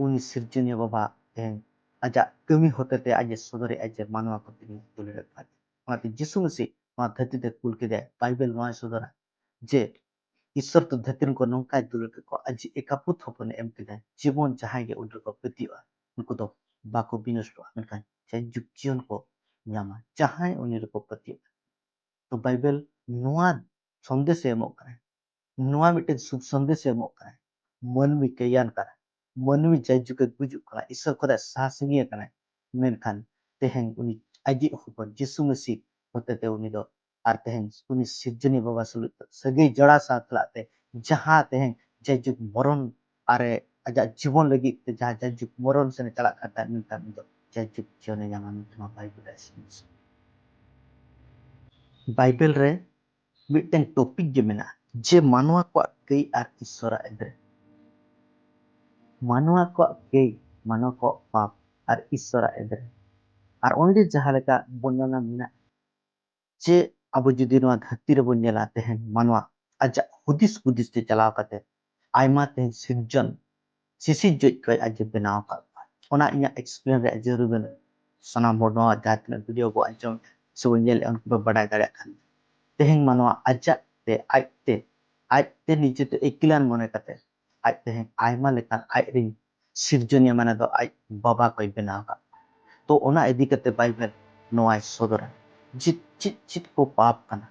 ᱩᱱᱤ ᱥᱤᱨᱡᱚᱱᱤᱭᱟᱹ ᱵᱟᱵᱟ ᱛᱮᱦᱮᱧ ᱟᱡᱟᱜ ᱠᱟᱹᱢᱤ ᱦᱚᱛᱮᱛᱮ ᱟᱡ ᱮ ᱥᱚᱫᱚᱨᱮᱫᱼᱟ ᱡᱮ ᱢᱟᱱᱣᱟ ᱠᱚ ᱛᱤᱱᱟᱹᱜ ᱫᱩᱞᱟᱹᱲ ᱟᱠᱟᱫ ᱠᱚᱣᱟ᱾ ᱚᱱᱟᱛᱮ ᱡᱤᱥᱩ ᱢᱟᱹᱥᱤ ᱱᱚᱣᱟ ᱫᱷᱟᱹᱨᱛᱤ ᱛᱮ ᱠᱩᱞ ᱠᱮᱫᱮᱭᱟ᱾ ᱵᱟᱭᱵᱮᱞ ᱱᱚᱣᱟᱭ ᱥᱚᱫᱚᱨᱟ ᱡᱮ ᱤᱥᱥᱚᱨ ᱫᱚ ᱫᱷᱟᱹᱨᱛᱤ ᱨᱮᱱ ᱠᱚ ᱱᱚᱝᱠᱟᱭ ᱫᱩᱞᱟᱹᱲ ᱠᱮᱫ ᱠᱚᱣᱟ, ᱟᱡ ᱮᱠᱟᱯᱩᱛ ᱦᱚᱯᱚᱱᱮ ᱮᱢ ᱠᱮᱫᱟ, ᱡᱮᱢᱚᱱ ᱡᱟᱦᱟᱸᱭ ᱜᱮ ᱩᱱᱤ ᱨᱮᱠᱚ ᱯᱟᱹᱛᱭᱟᱹᱜᱼᱟ, ᱩᱱᱠᱩ ᱫᱚ ᱵᱟᱠᱚ ᱵᱤᱱᱚᱥᱴᱚᱜᱼᱟ, ᱢᱮᱱᱠᱷᱟᱱ ᱡᱟᱭᱡᱩᱜᱽ ᱡᱤᱭᱚᱱ ᱠᱚ ᱧᱟᱢᱟ, ᱡᱟᱦᱟᱸᱭ ᱩᱱᱤ ᱨᱮᱠᱚ ᱯᱟᱹᱛᱭᱟᱹᱜᱼᱟ᱾ ᱛᱚ ᱵᱟᱭᱵᱮᱞ ᱱᱚᱣᱟ ᱥᱚᱱᱫᱮᱥᱮ ᱮᱢᱚᱜ ᱠᱟᱱᱟ, ᱱᱚᱣᱟ ᱢᱤᱫᱴᱮᱱ ᱥᱩᱵ ᱥᱚᱱᱫᱮᱥᱮ ᱮᱢᱚᱜ ᱠᱟᱱᱟ᱾ ᱢᱟᱹᱱᱢᱤ ᱠᱟᱹᱭᱟᱱ ᱠᱟᱱᱟ, ᱢᱟᱹᱱᱢᱤ ᱡᱟᱭᱡᱩᱜᱽ ᱮ ᱜᱩᱡᱩᱜ ᱠᱟᱱᱟ, ᱤᱥᱥᱚᱨ ᱠᱷᱚᱱᱟᱜ ᱥᱟᱦᱟ ᱥᱟᱺᱜᱤᱧ ᱟᱠᱟᱱᱟᱭ, ᱢᱮᱱᱠᱷᱟᱱ ᱛᱮᱦᱮᱧ ᱩᱱᱤ ᱟᱡᱤᱡ ᱦᱚᱯᱚᱱ ᱡᱤᱥᱩ ᱢᱟᱹᱥᱤ ᱦᱚᱛᱮᱛᱮ ᱩᱱᱤ ᱫᱚ ᱟᱨ ᱛᱮᱦᱮᱧ ᱩᱱᱤ ᱥᱤᱨᱡᱚᱱᱤᱭᱟᱹ ᱵᱟᱵᱟ ᱥᱟᱞᱟᱜ ᱥᱟᱹᱜᱟᱹᱭ ᱡᱚᱲᱟᱣ ᱥᱟᱶ ᱥᱟᱞᱟᱜ ᱛᱮ ᱡᱟᱦᱟᱸ ᱛᱮᱦᱮᱧ ᱡᱟᱭᱡᱩᱜᱽ ᱢᱚᱨᱚᱱ ᱟᱨᱮ ᱟᱡᱟᱜ ᱡᱤᱵᱚᱱ ᱞᱟᱹᱜᱤᱫ ᱛᱮ ᱡᱟᱦᱟᱸ ᱡᱟᱭᱡᱩᱜᱽ ᱢᱚᱨᱚᱱ ᱥᱮᱱᱮ ᱪᱟᱞᱟᱜ ᱠᱟᱱ ᱛᱟᱦᱮᱸᱫ, ᱢᱮᱱᱠᱷᱟᱱ ᱩᱱᱤ ᱫᱚ ᱡᱟᱭᱡᱩᱜᱽ ᱡᱤᱭᱚᱱᱮ ᱧᱟᱢᱟ, ᱢᱮᱱᱛᱮ ᱱᱚᱣᱟ ᱵᱟᱭᱵᱮᱞ ᱨᱮ ᱵᱟᱭᱵᱮᱞ ᱨᱮ ᱢᱤᱫᱴᱮᱱ ᱴᱚᱯᱤᱠ ᱜᱮ ᱢᱮᱱᱟᱜᱼᱟ ᱡᱮ ᱢᱟᱱᱣᱟ ᱠᱚᱣᱟᱜ ᱠᱟᱹᱭ ᱟᱨ ᱤᱥᱥᱚᱨᱟᱜ ᱮᱫᱽᱨᱮ᱾ ᱢᱟᱱᱣᱟ ᱠᱚᱣᱟᱜ ᱠᱟᱹᱭ, ᱢᱟᱱᱣᱟ ᱠᱚᱣᱟᱜ ᱯᱟᱯ ᱟᱨ ᱤᱥᱥᱚᱨᱟᱜ ᱮᱫᱽᱨᱮ᱾ ᱟᱨ ᱚᱸᱰᱮ ᱡᱟᱦᱟᱸ ᱞᱮᱠᱟ ᱵᱚᱨᱱᱚᱱᱟ ᱢᱮᱱᱟᱜᱼᱟ ᱡᱮ ᱟᱵᱚ ᱡᱩᱫᱤ ᱱᱚᱣᱟ ᱫᱷᱟᱹᱨᱛᱤ ᱨᱮᱵᱚᱱ ᱧᱮᱞᱟ, ᱛᱮᱦᱮᱧ ᱢᱟᱱᱣᱟ ᱟᱡᱟᱜ ᱦᱩᱫᱤᱥ ᱦᱩᱫᱤᱥ ᱛᱮ ᱪᱟᱞᱟᱣ ᱠᱟᱛᱮ ᱟᱭᱢᱟ ᱛᱮᱦᱮᱧ ᱥᱤᱨᱡᱚᱱ ᱥᱤᱥᱤᱨᱡᱟᱹᱣᱤᱡ ᱠᱚᱭ ᱟᱡ ᱮ ᱵᱮᱱᱟᱣ ᱟᱠᱟᱫ ᱠᱚᱣᱟ᱾ ᱚᱱᱟ ᱤᱧᱟᱹᱜ ᱮᱠᱥᱯᱞᱮᱱ ᱨᱮᱭᱟᱜ ᱡᱟᱹᱨᱩᱲ ᱵᱟᱹᱱᱩᱜ᱾ ᱥᱟᱱᱟᱢ ᱦᱚᱲ ᱱᱚᱣᱟ ᱡᱟᱦᱟᱸ ᱛᱤᱱᱟᱹᱜ ᱵᱷᱤᱰᱤᱭᱳ ᱵᱚ ᱟᱸᱡᱚᱢ ᱥᱮ ᱵᱚᱱ ᱧᱮᱞᱮᱫᱼᱟ, ᱩᱱᱠᱩ ᱯᱮ ᱵᱟᱰᱟᱭ ᱫᱟᱲᱮᱭᱟᱜ ᱠᱟᱱ ᱜᱮᱭᱟ᱾ ᱛᱮᱦᱮᱧ ᱢᱟᱱᱣᱟ ᱟᱡᱟᱜ ᱛᱮ, ᱟᱡᱛᱮ, ᱟᱡᱛᱮ ᱱᱤᱡᱮᱛᱮ ᱮᱠᱤᱞᱟᱱ ᱢᱚᱱᱮ ᱠᱟᱛᱮ ᱟᱡ ᱛᱮᱦᱮᱧ ᱟᱭᱢᱟ ᱞᱮᱠᱟᱱ ᱟᱡ ᱨᱤᱱ ᱥᱤᱨᱡᱚᱱᱤᱭᱟᱹ, ᱢᱟᱱᱮ ᱫᱚ ᱟᱡ ᱵᱟᱵᱟ ᱠᱚᱭ ᱵᱮᱱᱟᱣ ᱟᱠᱟᱫ ᱠᱚᱣᱟ᱾ ᱛᱚ ᱚᱱᱟ ᱤᱫᱤ ᱠᱟᱛᱮ ᱵᱟᱭᱵᱮᱞ ᱱᱚᱣᱟᱭ ᱥᱚᱫᱚᱨᱟ ᱡᱮ ᱪᱮᱫ ᱪᱮᱫ ᱠᱚ ᱯᱟᱯ ᱠᱟᱱᱟ᱾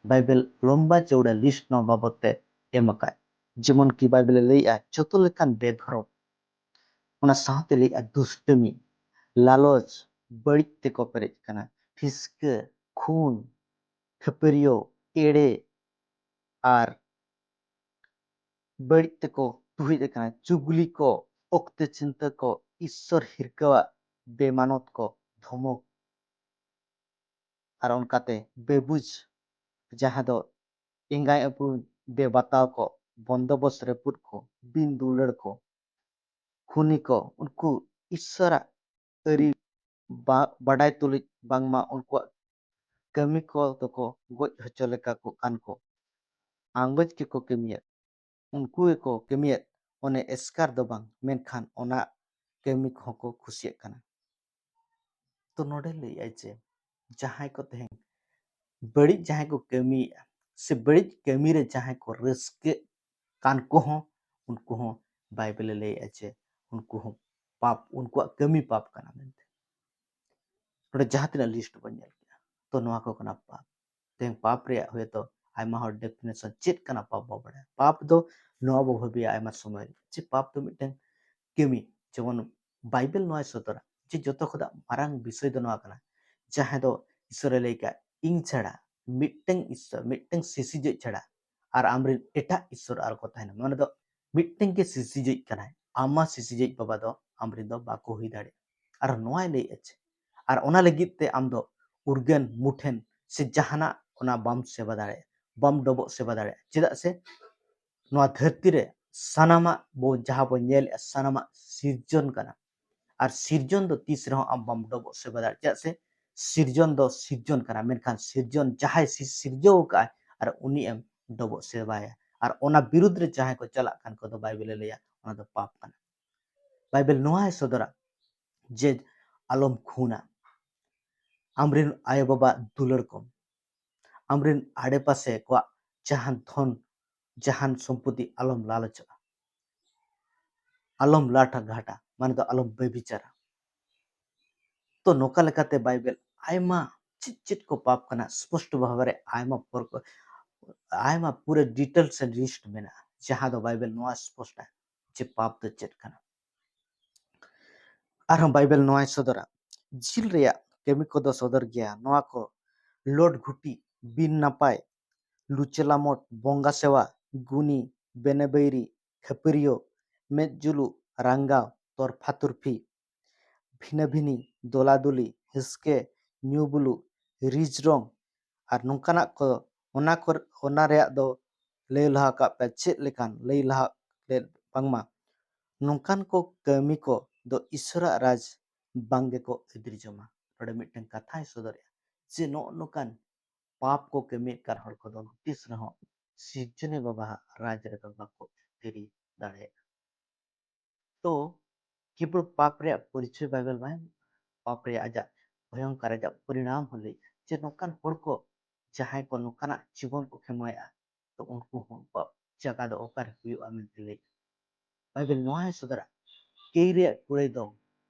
ᱵᱟᱭᱵᱮᱞ ᱞᱚᱢᱵᱟ ᱪᱚᱣᱲᱟ ᱞᱤᱥᱴ ᱱᱚᱣᱟ ᱵᱟᱵᱚᱛ ᱛᱮ ᱮᱢ ᱟᱠᱟᱫ᱾ ᱡᱮᱢᱚᱱ ᱠᱤ ᱵᱟᱭᱵᱮᱞᱮ ᱞᱟᱹᱭᱮᱜᱼᱟ ᱡᱚᱛᱚ ᱞᱮᱠᱟᱱ ᱵᱮᱫᱷᱚᱨᱚᱢ, ᱚᱱᱟ ᱥᱟᱶᱛᱮ ᱞᱟᱹᱭᱮᱜᱼᱟ ᱫᱩᱥᱴᱟᱹᱢᱤ, ᱞᱟᱞᱚᱪ, ᱵᱟᱹᱲᱤᱡ ᱛᱮᱠᱚ ᱯᱮᱨᱮᱡ ᱟᱠᱟᱱᱟ, ᱦᱤᱥᱠᱟᱹ, ᱠᱷᱩᱱ, ᱠᱷᱟᱹᱯᱟᱹᱨᱤᱭᱟᱹᱣ, ᱮᱲᱮ ᱟᱨ ᱵᱟᱹᱲᱤᱡ ᱛᱮᱠᱚ ᱛᱩᱦᱤᱫ ᱟᱠᱟᱱᱟ, ᱪᱩᱜᱽᱞᱤ ᱠᱚ, ᱚᱠᱛᱮ ᱪᱤᱱᱛᱟᱹ ᱠᱚ, ᱤᱥᱥᱚᱨ ᱦᱤᱨᱠᱟᱹᱣᱟᱜ ᱵᱮᱢᱟᱱᱚᱛ ᱠᱚ, ᱫᱷᱚᱢᱚᱠ ᱟᱨ ᱚᱱᱠᱟᱛᱮ ᱵᱮᱵᱩᱡᱽ, ᱡᱟᱦᱟᱸ ᱫᱚ ᱮᱸᱜᱟᱭ ᱟᱹᱯᱩ ᱵᱮᱵᱟᱛᱟᱣ ᱠᱚ, ᱵᱚᱱᱫᱚᱵᱚᱥ ᱨᱟᱹᱯᱩᱫ ᱠᱚ, ᱵᱤᱱ ᱫᱩᱞᱟᱹᱲ ᱠᱚ, ᱠᱷᱩᱱᱤ ᱠᱚ, ᱩᱱᱠᱩ ᱤᱥᱥᱚᱨᱟᱜ ᱟᱹᱨᱤ ᱵᱟ-, ᱵᱟᱰᱟᱭ ᱛᱩᱞᱩᱡ ᱵᱟᱝᱢᱟ ᱩᱱᱠᱩᱣᱟᱜ ᱠᱟᱹᱢᱤ ᱠᱚ ᱫᱚᱠᱚ ᱜᱚᱡ ᱦᱚᱪᱚ ᱞᱮᱠᱟ ᱠᱚ ᱠᱟᱱ ᱠᱚ ᱟᱸᱜᱚᱪ ᱜᱮᱠᱚ ᱠᱟᱹᱢᱤᱭᱮᱫ᱾ ᱩᱱᱠᱩ ᱜᱮᱠᱚ ᱠᱟᱹᱢᱤᱭᱮᱫ, ᱚᱱᱮ ᱮᱥᱠᱟᱨ ᱫᱚ ᱵᱟᱝ, ᱢᱮᱱᱠᱷᱟᱱ ᱚᱱᱟ ᱠᱟᱹᱢᱤ ᱠᱚᱦᱚᱸ ᱠᱚ ᱠᱩᱥᱤᱭᱟᱜ ᱠᱟᱱᱟ᱾ ᱛᱚ ᱱᱚᱰᱮ ᱞᱟᱹᱭᱮᱫᱼᱟᱭ ᱡᱮ ᱡᱟᱦᱟᱸᱭ ᱠᱚ ᱛᱮᱦᱮᱧ ᱵᱟᱹᱲᱤᱡ ᱡᱟᱦᱟᱸᱭ ᱠᱚ ᱠᱟᱹᱢᱤᱭᱮᱫᱼᱟ, ᱥᱮ ᱵᱟᱹᱲᱤᱡ ᱠᱟᱹᱢᱤᱨᱮ ᱡᱟᱦᱟᱸᱭ ᱠᱚ ᱨᱟᱹᱥᱠᱟᱹᱜ ᱠᱟᱱ ᱠᱚᱦᱚᱸ, ᱩᱱᱠᱩ ᱦᱚᱸ ᱵᱟᱭᱵᱮᱞᱮ ᱞᱟᱹᱭᱮᱫᱼᱟ ᱡᱮ ᱩᱱᱠᱩ ᱦᱚᱸ ᱯᱟᱯ, ᱩᱱᱠᱩᱣᱟᱜ ᱠᱟᱹᱢᱤ ᱯᱟᱯ ᱠᱟᱱᱟ ᱢᱮᱱᱛᱮ᱾ ᱱᱚᱰᱮ ᱡᱟᱦᱟᱸ ᱛᱤᱱᱟᱹᱜ ᱞᱤᱥᱴ ᱵᱚᱱ ᱧᱮᱞ ᱠᱮᱫᱟ, ᱛᱚ ᱱᱚᱣᱟ ᱠᱚ ᱠᱟᱱᱟ ᱯᱟᱯ᱾ ᱛᱮᱦᱮᱧ ᱯᱟᱯ ᱨᱮᱭᱟᱜ ᱦᱚᱭᱛᱳ ᱟᱭᱢᱟ ᱦᱚᱲ ᱰᱮᱯᱷᱤᱱᱮᱥᱚᱱ ᱪᱮᱫ ᱠᱟᱱᱟ ᱯᱟᱯ ᱵᱟᱵᱚ ᱵᱟᱲᱟᱭᱟ᱾ ᱯᱟᱯ ᱫᱚ ᱱᱚᱣᱟ ᱵᱚ ᱵᱷᱟᱹᱵᱤᱭᱟ ᱟᱭᱢᱟ ᱥᱚᱢᱚᱭ ᱡᱮ ᱯᱟᱯ ᱫᱚ ᱢᱤᱫᱴᱟᱝ ᱠᱟᱹᱢᱤ᱾ ᱡᱮᱢᱚᱱ ᱵᱟᱭᱵᱮᱞ ᱱᱚᱣᱟᱭ ᱥᱚᱫᱚᱨᱟ ᱡᱮ ᱡᱚᱛᱚ ᱠᱷᱚᱱᱟᱜ ᱢᱟᱨᱟᱝ ᱵᱤᱥᱚᱭ ᱫᱚ ᱱᱚᱣᱟ ᱠᱟᱱᱟ, ᱡᱟᱦᱟᱸ ᱫᱚ ᱤᱥᱚᱨᱮ ᱞᱟᱹᱭ ᱠᱟᱜ, "ᱤᱧ ᱪᱷᱟᱲᱟ ᱢᱤᱫᱴᱟᱝ ᱤᱥᱚᱨ, ᱢᱤᱫᱴᱟᱝ ᱥᱤᱥᱤᱡᱚᱡ ᱪᱷᱟᱲᱟ ᱟᱨ ᱟᱢᱨᱮᱱ ᱮᱴᱟᱜ ᱤᱥᱚᱨ ᱟᱨ ᱠᱚ ᱛᱟᱦᱮᱱᱟ᱾" ᱢᱟᱱᱮ ᱫᱚ ᱢᱤᱫᱴᱟᱝ ᱜᱮ ᱥᱤᱥᱤᱡᱚᱡ ᱠᱟᱱᱟᱭ, ᱟᱢᱟᱜ ᱥᱤᱥᱤᱡᱚᱡ ᱵᱟᱵᱟ ᱫᱚ ᱟᱢᱨᱮᱱ ᱫᱚ ᱵᱟᱠᱚ ᱦᱩᱭ ᱫᱟᱲᱮᱭᱟᱜᱼᱟ᱾ ᱟᱨ ᱱᱚᱣᱟᱭ ᱞᱟᱹᱭᱮᱫᱼᱟ ᱡᱮ, ᱟᱨ ᱚᱱᱟ ᱞᱟᱹᱜᱤᱫ ᱛᱮ ᱟᱢ ᱫᱚ ᱩᱨᱜᱟᱹᱱ ᱢᱩᱴᱷᱟᱹᱱ ᱥᱮ ᱡᱟᱦᱟᱱᱟᱜ ᱚᱱᱟ ᱵᱟᱢ ᱥᱮᱵᱟ ᱫᱟᱲᱮᱭᱟᱜᱼᱟ, ᱵᱟᱢ ᱰᱚᱵᱚᱜ ᱥᱮᱵᱟ ᱫᱟᱲᱮᱭᱟᱜᱼᱟ᱾ ᱪᱮᱫᱟᱜ ᱥᱮ ᱱᱚᱣᱟ ᱫᱷᱟᱹᱨᱛᱤ ᱨᱮ ᱥᱟᱱᱟᱢᱟᱜ ᱵᱚ, ᱡᱟᱦᱟᱸ ᱵᱚ ᱧᱮᱞᱮᱫᱼᱟ, ᱥᱟᱱᱟᱢᱟᱜ ᱥᱤᱨᱡᱚᱱ ᱠᱟᱱᱟ᱾ ᱟᱨ ᱥᱤᱨᱡᱚᱱ ᱫᱚ ᱛᱤᱥ ᱨᱮᱦᱚᱸ ᱟᱢ ᱵᱟᱢ ᱰᱚᱵᱚᱜ ᱥᱮᱵᱟ ᱫᱟᱲᱮᱭᱟᱜᱼᱟ, ᱪᱮᱫᱟᱜ ᱥᱮ ᱥᱤᱨᱡᱚᱱ ᱫᱚ ᱥᱤᱨᱡᱚᱱ ᱠᱟᱱᱟ, ᱢᱮᱱᱠᱷᱟᱱ ᱥᱤᱨᱡᱚᱱ ᱡᱟᱦᱟᱸᱭ ᱥᱤ-, ᱥᱤᱨᱡᱟᱹᱣ ᱟᱠᱟᱫᱼᱟᱭ, ᱟᱨ ᱩᱱᱤ ᱮᱢ ᱰᱚᱵᱚᱜ ᱥᱮᱵᱟᱭᱟ᱾ ᱟᱨ ᱚᱱᱟ ᱵᱤᱨᱩᱫᱽ ᱨᱮ ᱡᱟᱦᱟᱸᱭ ᱠᱚ ᱪᱟᱞᱟᱜ ᱠᱟᱱ ᱠᱚᱫᱚ ᱵᱟᱭᱵᱮᱞᱮ ᱞᱟᱹᱭᱟ ᱚᱱᱟ ᱫᱚ ᱯᱟᱯ ᱠᱟᱱᱟ᱾ ᱵᱟᱭᱵᱮᱞ ᱱᱚᱣᱟᱭ ᱥᱚᱫᱚᱨᱟ ᱡᱮ ᱟᱞᱚᱢ ᱠᱷᱩᱱᱟ, ᱟᱢᱨᱮᱱ ᱟᱭᱳᱼᱵᱟᱵᱟ ᱫᱩᱞᱟᱹᱲ ᱠᱚᱢ, ᱟᱢᱨᱮᱱ ᱟᱰᱮᱯᱟᱥᱮ ᱠᱚᱣᱟᱜ ᱡᱟᱦᱟᱱ ᱫᱷᱚᱱ, ᱡᱟᱦᱟᱱ ᱥᱚᱢᱯᱚᱛᱤ ᱟᱞᱚᱢ ᱞᱟᱞᱚᱪᱚᱜᱼᱟ, ᱟᱞᱚᱢ ᱞᱟᱴᱟ ᱜᱷᱟᱴᱟ, ᱢᱟᱱᱮ ᱫᱚ ᱟᱞᱚᱢ ᱵᱮᱵᱤᱪᱟᱨᱟ᱾ ᱛᱚ ᱱᱚᱝᱠᱟ ᱞᱮᱠᱟᱛᱮ ᱵᱟᱭᱵᱮᱞ ᱟᱭᱢᱟ ᱪᱮᱫ ᱪᱮᱫ ᱠᱚ ᱯᱟᱯ ᱠᱟᱱᱟ ᱥᱯᱚᱥᱴᱚ ᱵᱷᱟᱵᱮ ᱨᱮ ᱟᱭᱢᱟ ᱯᱚᱨ ᱠᱚ, ᱟᱭᱢᱟ ᱯᱩᱨᱟᱹ ᱰᱤᱴᱮᱞᱥ ᱨᱮ ᱞᱤᱥᱴ ᱢᱮᱱᱟᱜᱼᱟ, ᱡᱟᱦᱟᱸ ᱫᱚ ᱵᱟᱭᱵᱮᱞ ᱱᱚᱣᱟ ᱥᱯᱚᱥᱴᱟ ᱡᱮ ᱯᱟᱯ ᱫᱚ ᱪᱮᱫ ᱠᱟᱱᱟ᱾ ᱟᱨᱦᱚᱸ ᱵᱟᱭᱵᱮᱞ ᱱᱚᱣᱟᱭ ᱥᱚᱫᱚᱨᱟ, ᱡᱤᱞ ᱨᱮᱭᱟᱜ ᱠᱟᱹᱢᱤ ᱠᱚᱫᱚ ᱥᱚᱫᱚᱨ ᱜᱮᱭᱟ ᱱᱚᱣᱟ ᱠᱚ: ᱞᱚᱴ ᱜᱷᱩᱴᱤ, ᱵᱤᱱ ᱱᱟᱯᱟᱭ, ᱞᱩᱪᱟᱹᱞᱟᱢᱚᱴ, ᱵᱚᱸᱜᱟ ᱥᱮᱣᱟ, ᱜᱩᱱᱤ, ᱵᱮᱱᱮ ᱵᱟᱹᱭᱨᱤ, ᱠᱷᱟᱹᱯᱟᱹᱨᱤᱭᱟᱹ, ᱢᱮᱫ ᱡᱩᱞᱩᱜ, ᱨᱟᱸᱜᱟᱣ, ᱛᱚᱨᱯᱷᱟ ᱛᱩᱨᱯᱷᱤ, ᱵᱷᱤᱱᱟᱹ ᱵᱷᱤᱱᱤ, ᱫᱚᱞᱟ ᱫᱩᱞᱤ, ᱦᱤᱥᱠᱮ, ᱧᱩ ᱵᱩᱞᱩᱜ, ᱨᱤᱡ ᱨᱚᱝ, ᱟᱨ ᱱᱚᱝᱠᱟᱱᱟᱜ ᱠᱚ, ᱚᱱᱟ ᱠᱚ, ᱚᱱᱟ ᱨᱮᱭᱟᱜ ᱫᱚ ᱞᱟᱹᱭ ᱞᱟᱦᱟ ᱠᱟᱜ ᱯᱮ ᱪᱮᱫ ᱞᱮᱠᱟᱱ, ᱞᱟᱹᱭ ᱞᱟᱦᱟ ᱞᱮᱫ ᱵᱟᱝᱢᱟ ᱱᱚᱝᱠᱟᱱ ᱠᱚ ᱠᱟᱹᱢᱤ ᱠᱚ ᱫᱚ ᱤᱥᱚᱨᱟᱜ ᱨᱟᱡᱽ ᱵᱟᱝ ᱜᱮᱠᱚ ᱟᱹᱫᱨᱤ ᱡᱚᱝᱟ᱾ ᱱᱚᱰᱮ ᱢᱤᱫᱴᱟᱝ ᱠᱟᱛᱷᱟᱭ ᱥᱚᱫᱚᱨᱮᱜᱼᱟ ᱡᱮ ᱱᱚᱜᱼᱚ ᱱᱚᱝᱠᱟᱱ ᱯᱟᱯ ᱠᱚ ᱠᱟᱹᱢᱤᱭᱮᱫ ᱠᱟᱱ ᱦᱚᱲ ᱠᱚᱫᱚ ᱛᱤᱥ ᱨᱮᱦᱚᱸ ᱥᱤᱨᱡᱚᱱᱤᱭᱟᱹ ᱵᱟᱵᱟᱣᱟᱜ ᱨᱟᱡᱽ ᱨᱮᱫᱚ ᱵᱟᱠᱚ ᱛᱤᱨᱤ ᱫᱟᱲᱮᱭᱟᱜᱼᱟ᱾ ᱛᱚ ᱠᱮᱵᱚᱞ ᱯᱟᱯ ᱨᱮᱭᱟᱜ ᱯᱚᱨᱤᱪᱚᱭ ᱵᱟᱭᱵᱮᱞ ᱵᱟᱭ ᱮᱢᱟ, ᱯᱟᱯ ᱨᱮᱭᱟᱜ ᱟᱡᱟᱜ ᱵᱷᱚᱭᱚᱝᱠᱟᱨ, ᱟᱡᱟᱜ ᱯᱚᱨᱤᱱᱟᱢ ᱦᱚᱸ ᱞᱟᱹᱭ, ᱡᱮ ᱱᱚᱝᱠᱟᱱ ᱦᱚᱲ ᱠᱚ ᱡᱟᱦᱟᱸᱭ ᱠᱚ ᱱᱚᱝᱠᱟᱱᱟᱜ ᱡᱤᱵᱚᱱ ᱠᱚ ᱠᱷᱮᱢᱟᱣᱮᱫᱼᱟ, ᱛᱚ ᱩᱱᱠᱩ ᱦᱚᱸ ᱩᱱᱠᱩᱣᱟᱜ ᱡᱟᱭᱜᱟ ᱫᱚ ᱚᱠᱟᱨᱮ ᱦᱩᱭᱩᱜᱼᱟ ᱢᱮᱱᱛᱮ ᱞᱟᱹᱭ᱾ ᱵᱟᱭᱵᱮᱞ ᱱᱚᱣᱟ ᱦᱚᱸᱭ ᱥᱚᱫᱚᱨᱟ, ᱠᱟᱹᱭ ᱨᱮᱭᱟᱜ ᱠᱩᱲᱟᱹᱭ ᱫᱚ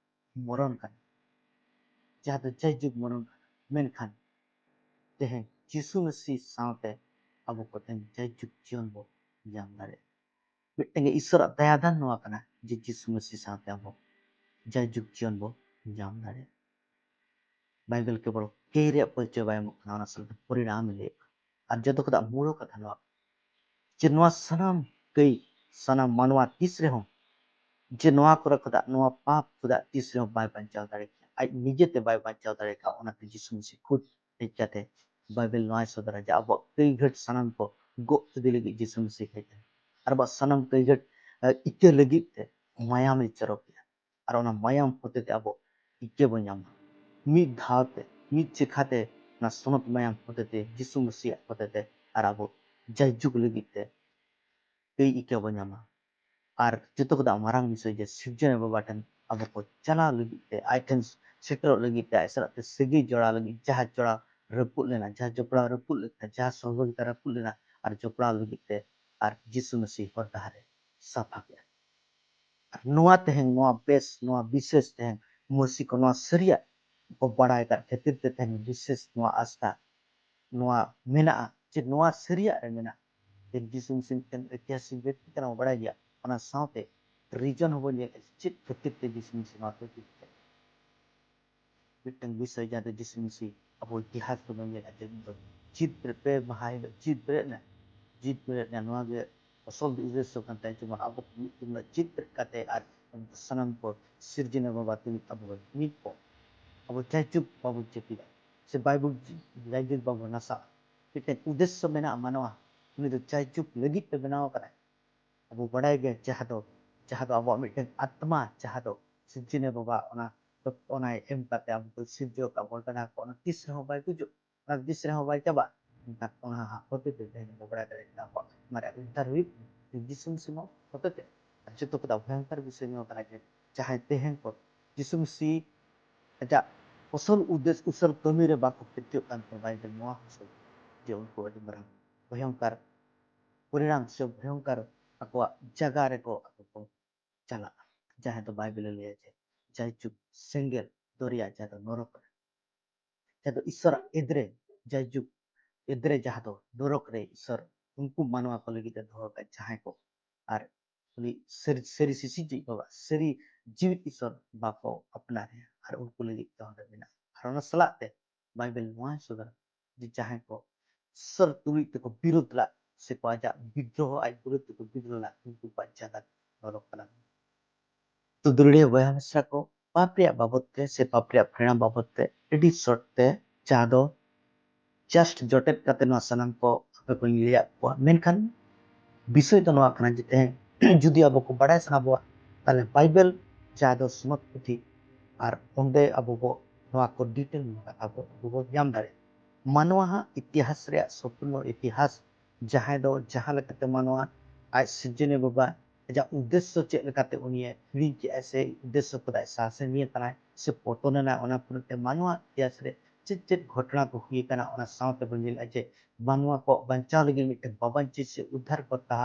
ᱢᱚᱨᱚᱱ ᱠᱟᱱᱟ, ᱡᱟᱦᱟᱸ ᱫᱚ ᱡᱟᱭᱡᱩᱜᱽ ᱢᱚᱨᱚᱱ ᱠᱟᱱᱟ, ᱢᱮᱱᱠᱷᱟᱱ ᱛᱮᱦᱮᱧ ᱡᱤᱥᱩ ᱢᱟᱹᱥᱤ ᱥᱟᱶᱛᱮ ᱟᱵᱚ ᱠᱚ ᱛᱮᱦᱮᱧ ᱡᱟᱭᱡᱩᱜᱽ ᱡᱤᱭᱚᱱ ᱵᱚ ᱧᱟᱢ ᱫᱟᱲᱮᱭᱟᱜᱼᱟ᱾ ᱢᱤᱫᱴᱟᱝ ᱜᱮ ᱤᱥᱚᱨᱟᱜ ᱫᱟᱭᱟ ᱫᱟᱱ ᱱᱚᱣᱟ ᱠᱟᱱᱟ ᱡᱮ ᱡᱤᱥᱩ ᱢᱟᱹᱥᱤ ᱥᱟᱶᱛᱮ ᱟᱵᱚ ᱡᱟᱭᱡᱩᱜᱽ ᱡᱤᱭᱚᱱ ᱵᱚ ᱧᱟᱢ ᱫᱟᱲᱮᱭᱟᱜᱼᱟ᱾ ᱵᱟᱭᱵᱮᱞ ᱠᱮᱵᱚᱞ ᱠᱟᱹᱭ ᱨᱮᱭᱟᱜ ᱯᱚᱨᱤᱪᱚᱭ ᱵᱟᱭ ᱮᱢᱚᱜ ᱠᱟᱱᱟ, ᱚᱱᱟ ᱥᱟᱶᱛᱮ ᱯᱚᱨᱤᱱᱟᱢ ᱮ ᱞᱟᱹᱭᱮᱫ ᱠᱟᱱᱟ᱾ ᱟᱨ ᱡᱚᱛᱚ ᱠᱷᱚᱱᱟᱜ ᱢᱩᱞ ᱠᱟᱛᱷᱟ ᱱᱚᱣᱟ, ᱡᱮ ᱱᱚᱣᱟ ᱥᱟᱱᱟᱢ ᱠᱟᱹᱭ, ᱥᱟᱱᱟᱢ ᱢᱟᱱᱣᱟ ᱛᱤᱥ ᱨᱮᱦᱚᱸ, ᱡᱮ ᱱᱚᱣᱟ ᱠᱚᱨᱮ ᱠᱷᱚᱱᱟᱜ, ᱱᱚᱣᱟ ᱯᱟᱯ ᱠᱷᱚᱱᱟᱜ ᱛᱤᱥ ᱨᱮᱦᱚᱸ ᱵᱟᱭ ᱵᱟᱧᱪᱟᱣ ᱫᱟᱲᱮ ᱠᱮᱭᱟ, ᱟᱡ ᱱᱤᱡᱮᱛᱮ ᱵᱟᱭ ᱵᱟᱧᱪᱟᱣ ᱫᱟᱲᱮ ᱠᱮᱭᱟ᱾ ᱚᱱᱟᱛᱮ ᱡᱤᱥᱩ ᱢᱟᱹᱥᱤ ᱠᱷᱩᱫ ᱦᱮᱡ ᱠᱟᱛᱮ ᱵᱟᱭᱵᱮᱞ ᱱᱚᱣᱟᱭ ᱥᱚᱫᱚᱨᱟ ᱡᱮ ᱟᱵᱚᱣᱟᱜ ᱠᱟᱹᱭ ᱜᱷᱟᱹᱴ ᱥᱟᱱᱟᱢ ᱠᱚ ᱜᱚᱜ ᱤᱫᱤ ᱞᱟᱹᱜᱤᱫ ᱡᱤᱥᱩ ᱢᱟᱹᱥᱤ ᱦᱮᱡ ᱮᱱᱟ᱾ ᱟᱨ ᱟᱵᱚᱣᱟᱜ ᱥᱟᱱᱟᱢ ᱠᱟᱹᱭ ᱜᱷᱟᱹᱴ, ᱮ, ᱤᱠᱟᱹ ᱞᱟᱹᱜᱤᱫ ᱛᱮ ᱢᱟᱭᱟᱢ ᱮ ᱪᱚᱨᱚᱡ ᱠᱮᱫᱟ᱾ ᱟᱨ ᱚᱱᱟ ᱢᱟᱭᱟᱢ ᱦᱚᱛᱮ ᱛᱮ ᱟᱵᱚ ᱤᱠᱟᱹ ᱵᱚᱱ ᱧᱟᱢᱟ᱾ ᱢᱤᱫ ᱫᱷᱟᱣ ᱛᱮ, ᱢᱤᱫ ᱪᱮᱠᱷᱟ ᱛᱮ, ᱚᱱᱟ ᱥᱚᱱᱚᱛ ᱢᱟᱭᱟᱢ ᱦᱚᱛᱮ ᱛᱮ, ᱡᱤᱥᱩ ᱢᱟᱹᱥᱤᱭᱟᱜ ᱦᱚᱛᱮ ᱛᱮ, ᱟᱨ ᱟᱵᱚ ᱡᱟᱭᱡᱩᱜᱽ ᱞᱟᱹᱜᱤᱫ ᱛᱮ ᱠᱟᱹᱭ ᱤᱠᱟᱹ ᱵᱚᱱ ᱧᱟᱢᱟ᱾ ᱟᱨ ᱡᱚᱛᱚ ᱠᱷᱚᱱᱟᱜ ᱢᱟᱨᱟᱝ ᱵᱤᱥᱚᱭ ᱡᱮ ᱥᱤᱨᱡᱚᱱᱤᱭᱟᱹ ᱵᱟᱵᱟ ᱴᱷᱮᱱ ᱟᱵᱚ ᱠᱚ ᱪᱟᱞᱟᱣ ᱞᱟᱹᱜᱤᱫ ᱛᱮ, ᱟᱡ ᱴᱷᱮᱱ ᱥᱮᱴᱮᱨᱚᱜ ᱞᱟᱹᱜᱤᱫ ᱛᱮ, ᱟᱡ ᱥᱟᱞᱟᱜ ᱛᱮ ᱥᱟᱹᱜᱟᱹᱭ ᱡᱚᱲᱟᱣ ᱞᱟᱹᱜᱤᱫ, ᱡᱟᱦᱟᱸ ᱡᱚᱲᱟᱣ ᱨᱟᱹᱯᱩᱫ ᱞᱮᱱᱟ, ᱡᱟᱦᱟᱸ ᱡᱚᱯᱲᱟᱣ ᱨᱟᱹᱯᱩᱫ ᱞᱮᱱᱟ, ᱡᱟᱦᱟᱸ ᱥᱚᱦᱚᱡᱳᱜᱤᱛᱟ ᱨᱟᱹᱯᱩᱫ ᱞᱮᱱᱟ, ᱟᱨ ᱡᱚᱯᱲᱟᱣ ᱞᱟᱹᱜᱤᱫ ᱛᱮ ᱟᱨ ᱡᱤᱥᱩ ᱢᱟᱹᱥᱤ ᱦᱚᱨ ᱰᱟᱦᱟᱨ ᱮ ᱥᱟᱯᱷᱟ ᱠᱮᱫᱟ᱾ ᱟᱨ ᱱᱚᱣᱟ ᱛᱮᱦᱮᱧ, ᱱᱚᱣᱟ ᱵᱮᱥ, ᱱᱚᱣᱟ ᱵᱤᱥᱮᱥ ᱛᱮᱦᱮᱧ ᱢᱟᱹᱥᱤ ᱠᱚ ᱱᱚᱣᱟ ᱥᱟᱹᱨᱤᱭᱟᱜ ᱠᱚ ᱵᱟᱲᱟᱭ ᱟᱠᱟᱫ ᱠᱷᱟᱹᱛᱤᱨ ᱛᱮ ᱛᱮᱦᱮᱧ ᱵᱤᱥᱮᱥ ᱱᱚᱣᱟ ᱟᱥᱛᱷᱟ ᱱᱚᱣᱟ ᱢᱮᱱᱟᱜᱼᱟ, ᱡᱮ ᱱᱚᱣᱟ ᱥᱟᱹᱨᱤᱭᱟᱜ ᱨᱮ ᱢᱮᱱᱟᱜᱼᱟ᱾ ᱡᱮ ᱡᱤᱥᱩ ᱢᱤᱥᱤ ᱢᱤᱫᱴᱮᱱ ᱳᱭᱛᱤᱦᱟᱥᱤᱠ ᱵᱮᱠᱛᱤ ᱠᱟᱱᱟ ᱵᱚᱱ ᱵᱟᱲᱟᱭ ᱜᱮᱭᱟ᱾ ᱚᱱᱟ ᱥᱟᱶᱛᱮ ᱨᱤᱡᱚᱱ ᱦᱚᱸᱵᱚᱱ ᱧᱮᱞᱟ ᱪᱮᱫ ᱠᱷᱟᱹᱛᱤᱨ ᱛᱮ ᱡᱤᱥᱩ ᱢᱤᱥᱤ ᱱᱚᱣᱟ ᱯᱨᱤᱛᱷᱤᱵᱤ ᱨᱮ ᱢᱤᱫᱴᱟᱝ ᱵᱤᱥᱚᱭ ᱡᱟᱦᱟᱸ ᱫᱚ ᱡᱤᱥᱩ ᱢᱤᱥᱤ ᱟᱵᱚ ᱤᱛᱤᱦᱟᱥ ᱨᱮᱵᱚᱱ ᱧᱮᱞᱟ ᱡᱮ ᱩᱱᱤ ᱫᱚ ᱡᱤᱛ ᱨᱮ ᱯᱮ ᱢᱟᱦᱟ ᱦᱤᱞᱳᱜ ᱡᱤᱛ ᱵᱮᱨᱮᱫ ᱮᱱᱟ᱾ ᱡᱤᱛ ᱵᱮᱨᱮᱫ ᱮᱱᱟ, ᱱᱚᱣᱟ ᱜᱮ ᱟᱥᱚᱞ ᱩᱫᱽᱫᱮᱥᱥᱚ ᱠᱟᱱ ᱛᱟᱭᱟ, ᱡᱮᱢᱚᱱ ᱟᱵᱚ ᱠᱚ ᱢᱤᱫ ᱫᱤᱱ ᱦᱤᱞᱳᱜ ᱡᱤᱛ ᱵᱮᱨᱮᱫ ᱠᱟᱛᱮ ᱟᱨ ᱥᱟᱱᱟᱢ ᱠᱚ ᱥᱤᱨᱡᱚᱱᱤᱭᱟᱹ ᱵᱟᱵᱟ ᱛᱩᱞᱩᱡ ᱟᱵᱚ ᱢᱤᱫ ᱵᱚ, ᱟᱵᱚ ᱡᱟᱭᱡᱩᱜᱽ ᱵᱟᱵᱚ ᱡᱟᱹᱯᱤᱫᱟ ᱥᱮ ᱵᱟᱭᱵᱚ ᱡᱟᱭᱡᱩᱜᱽ ᱵᱟᱵᱚ ᱱᱟᱥᱟᱜᱼᱟ᱾ ᱢᱤᱫᱴᱮᱱ ᱩᱫᱽᱫᱮᱥᱥᱚ ᱢᱮᱱᱟᱜᱼᱟ ᱢᱟᱱᱣᱟ, ᱩᱱᱤ ᱫᱚ ᱡᱟᱭᱡᱩᱜᱽ ᱞᱟᱹᱜᱤᱫ ᱛᱮ ᱵᱮᱱᱟᱣ ᱟᱠᱟᱱᱟᱭ᱾ ᱟᱵᱚ ᱵᱟᱲᱟᱭ ᱜᱮᱭᱟ ᱡᱟᱦᱟᱸ ᱫᱚ, ᱡᱟᱦᱟᱸ ᱫᱚ ᱟᱵᱚᱣᱟᱜ ᱢᱤᱫᱴᱮᱱ ᱟᱛᱢᱟ, ᱡᱟᱦᱟᱸ ᱫᱚ ᱥᱤᱨᱡᱚᱱᱤᱭᱟᱹ ᱵᱟᱵᱟ ᱚᱱᱟ, ᱚᱱᱟᱭ ᱮᱢ ᱠᱟᱛᱮ ᱟᱵᱚ ᱠᱚ ᱥᱤᱨᱡᱟᱹᱣ ᱟᱠᱟᱫ ᱵᱚᱱ ᱵᱮᱱᱟᱣ ᱠᱚ, ᱚᱱᱟ ᱛᱤᱥ ᱨᱮᱦᱚᱸ ᱵᱟᱭ ᱜᱩᱡᱩᱜ, ᱚᱱᱟ ᱛᱤᱥ ᱨᱮᱦᱚᱸ ᱵᱟᱭ ᱪᱟᱵᱟᱜ᱾ ᱢᱮᱱᱠᱷᱟᱱ ᱚᱱᱟ ᱦᱚᱛᱮ ᱛᱮ ᱛᱮᱦᱮᱧ ᱵᱚ ᱵᱟᱲᱟᱭ ᱫᱟᱲᱮᱭᱟᱜ ᱠᱟᱱᱟ ᱟᱵᱚᱣᱟᱜ ᱢᱟᱨᱮ ᱩᱫᱽᱫᱷᱟᱨ ᱦᱩᱭᱩᱜ ᱠᱟᱱᱟ ᱡᱤᱥᱩ ᱢᱤᱥᱤ ᱦᱚᱛᱮ ᱛᱮ᱾ ᱟᱨ ᱡᱚᱛᱚ ᱠᱷᱚᱱᱟᱜ ᱵᱷᱚᱭᱚᱝᱠᱚᱨ ᱵᱤᱥᱚᱭ ᱱᱚᱣᱟ ᱠᱟᱱᱟ ᱡᱮ ᱡᱟᱦᱟᱸᱭ ᱛᱮᱦᱮᱧ ᱠᱚ ᱡᱤᱥᱩ ᱢᱤᱥᱤ ᱟᱡᱟᱜ ᱟᱥᱚᱞ ᱩᱫᱽᱫᱮᱥ ᱩᱥᱚᱞ ᱠᱟᱹᱢᱤ ᱨᱮ ᱵᱟᱠᱚ ᱯᱟᱹᱛᱭᱟᱹᱜ ᱠᱟᱱ ᱛᱟᱦᱮᱸ, ᱵᱟᱭᱵᱮᱞ ᱱᱚᱣᱟ ᱦᱚᱸ ᱥᱚ ᱡᱮ ᱩᱱᱠᱩ ᱟᱹᱰᱤ ᱢᱟᱨᱟᱝ ᱵᱷᱚᱭᱚᱝᱠᱚᱨ ᱯᱚᱨᱤᱱᱟᱢ ᱥᱮ ᱵᱷᱚᱭᱚᱝᱠᱚᱨ ᱟᱠᱚᱣᱟᱜ ᱡᱟᱭᱜᱟ ᱨᱮᱠᱚ ᱟᱠᱚ ᱠᱚ ᱪᱟᱞᱟᱜᱼᱟ, ᱡᱟᱦᱟᱸ ᱫᱚ ᱵᱟᱭᱵᱮᱞᱮ ᱞᱟᱹᱭᱟ ᱡᱮ ᱡᱟᱭᱡᱩᱜᱽ ᱥᱮᱸᱜᱮᱞ ᱫᱚᱨᱭᱟ, ᱡᱟᱦᱟᱸ ᱫᱚ ᱱᱚᱨᱚᱠ ᱨᱮ, ᱡᱟᱦᱟᱸ ᱫᱚ ᱤᱥᱚᱨᱟᱜ ᱮᱫᱽᱨᱮ, ᱡᱟᱭᱡᱩᱜᱽ ᱮᱫᱽᱨᱮ ᱡᱟᱦᱟᱸ ᱫᱚ ᱱᱚᱨᱚᱠ ᱨᱮ ᱤᱥᱚᱨ ᱩᱱᱠᱩ ᱢᱟᱱᱣᱟ ᱠᱚ ᱞᱟᱹᱜᱤᱫ ᱮ ᱫᱚᱦᱚ ᱟᱠᱟᱫ, ᱡᱟᱦᱟᱸᱭ ᱠᱚ ᱟᱨ ᱩᱱᱤ ᱥᱟᱹᱨᱤ ᱥᱟᱹᱨᱤ ᱥᱤᱥᱤᱨᱡᱟᱹᱣᱤᱡ ᱵᱟᱵᱟ, ᱥᱟᱹᱨᱤ ᱡᱤᱣᱤᱫ ᱤᱥᱚᱨ ᱵᱟᱠᱚ ᱟᱯᱱᱟᱨᱮᱭᱟ, ᱟᱨ ᱩᱱᱠᱩ ᱞᱟᱹᱜᱤᱫ ᱫᱚ ᱚᱸᱰᱮ ᱢᱮᱱᱟᱜᱼᱟ᱾ ᱟᱨ ᱚᱱᱟ ᱥᱟᱞᱟᱜ ᱛᱮ ᱵᱟᱭᱵᱮᱞ ᱱᱚᱣᱟᱭ ᱥᱚᱫᱚᱨᱟ ᱡᱮ ᱡᱟᱦᱟᱸᱭ ᱠᱚ ᱤᱥᱚᱨ ᱛᱩᱞᱩᱡ ᱛᱮᱠᱚ ᱵᱤᱨᱳᱫ ᱞᱟᱜ ᱥᱮ ᱠᱚ ᱟᱡᱟᱜ ᱵᱤᱫᱽᱨᱳᱦᱚ ᱟᱡ ᱵᱤᱨᱩᱫᱽ ᱛᱮᱠᱚ ᱵᱤᱫᱽᱨᱳᱦᱚ ᱞᱟᱜ, ᱩᱱᱠᱩ ᱠᱚᱣᱟᱜ ᱡᱟᱭᱜᱟ ᱫᱚ ᱱᱚᱨᱚᱠ ᱠᱟᱱᱟ᱾ ᱛᱚ ᱫᱩᱞᱟᱹᱲᱤᱭᱟᱹ ᱵᱚᱭᱦᱟ ᱢᱤᱥᱨᱟ ᱠᱚ, ᱯᱟᱯ ᱨᱮᱭᱟᱜ ᱵᱟᱵᱚᱫ ᱛᱮ ᱥᱮ ᱯᱟᱯ ᱨᱮᱭᱟᱜ ᱯᱷᱮᱲᱟ ᱵᱟᱵᱚᱫ ᱛᱮ ᱟᱹᱰᱤ ᱥᱚᱨᱴ ᱛᱮ, ᱡᱟᱦᱟᱸ ᱫᱚ ᱡᱟᱥᱴ ᱡᱚᱴᱮᱫ ᱠᱟᱛᱮ ᱱᱚᱣᱟ ᱥᱟᱱᱟᱢ ᱠᱚ ᱟᱯᱮ ᱠᱚᱧ ᱞᱟᱹᱭᱟᱫ ᱠᱚᱣᱟ᱾ ᱢᱮᱱᱠᱷᱟᱱ ᱵᱤᱥᱚᱭ ᱫᱚ ᱱᱚᱣᱟ ᱠᱟᱱᱟ ᱡᱮ ᱛᱮᱦᱮᱧ ᱡᱩᱫᱤ ᱟᱵᱚ ᱠᱚ ᱵᱟᱲᱟᱭ ᱥᱟᱱᱟ ᱵᱚᱣᱟ, ᱛᱟᱦᱞᱮ ᱵᱟᱭᱵᱮᱞ ᱡᱟᱦᱟᱸ ᱫᱚ ᱥᱚᱱᱚᱛ ᱯᱩᱛᱷᱤ, ᱟᱨ ᱚᱸᱰᱮ ᱟᱵᱚ ᱵᱚ ᱱᱚᱣᱟ ᱠᱚ ᱰᱤᱴᱮᱞ ᱟᱵᱚ ᱟᱵᱚ ᱵᱚ ᱧᱟᱢ ᱫᱟᱲᱮᱭᱟᱜᱼᱟ᱾ ᱢᱟᱱᱣᱟ ᱦᱟᱜ ᱤᱛᱤᱦᱟᱥ ᱨᱮᱭᱟᱜ ᱥᱚᱢᱯᱩᱨᱱᱚ ᱤᱛᱤᱦᱟᱥ, ᱡᱟᱦᱟᱸᱭ ᱫᱚ ᱡᱟᱦᱟᱸ ᱞᱮᱠᱟᱛᱮ ᱢᱟᱱᱣᱟ ᱟᱡ ᱥᱤᱨᱡᱚᱱᱤᱭᱟᱹ ᱵᱟᱵᱟ ᱟᱡᱟᱜ ᱩᱫᱽᱫᱮᱥᱥᱚ ᱪᱮᱫ ᱞᱮᱠᱟᱛᱮ ᱩᱱᱤᱭᱮ ᱦᱤᱲᱤᱧ ᱠᱮᱜᱼᱟᱭ ᱥᱮ ᱩᱫᱽᱫᱮᱥᱥᱚ ᱠᱚᱫᱚ ᱟᱡ ᱥᱟᱦᱟᱥᱮᱱᱤᱭᱟᱹ ᱠᱟᱱᱟᱭ ᱥᱮ ᱯᱚᱛᱚᱱ ᱮᱱᱟᱭ, ᱚᱱᱟ ᱯᱚᱨᱮᱛᱮ ᱢᱟᱱᱣᱟ ᱤᱛᱤᱦᱟᱥ ᱨᱮ ᱪᱮᱫ ᱪᱮᱫ ᱜᱷᱚᱴᱚᱱᱟ ᱠᱚ ᱦᱩᱭ ᱟᱠᱟᱱᱟ, ᱚᱱᱟ ᱥᱟᱶᱛᱮ ᱵᱚᱱ ᱧᱮᱞᱮᱫᱼᱟ ᱡᱮ ᱢᱟᱱᱣᱟ ᱠᱚ ᱵᱟᱧᱪᱟᱣ ᱞᱟᱹᱜᱤᱫ ᱢᱤᱫᱴᱮᱱ ᱵᱟᱵᱟᱱᱪᱤ ᱥᱮ ᱩᱫᱽᱫᱷᱟᱨ ᱠᱚᱨᱛᱟ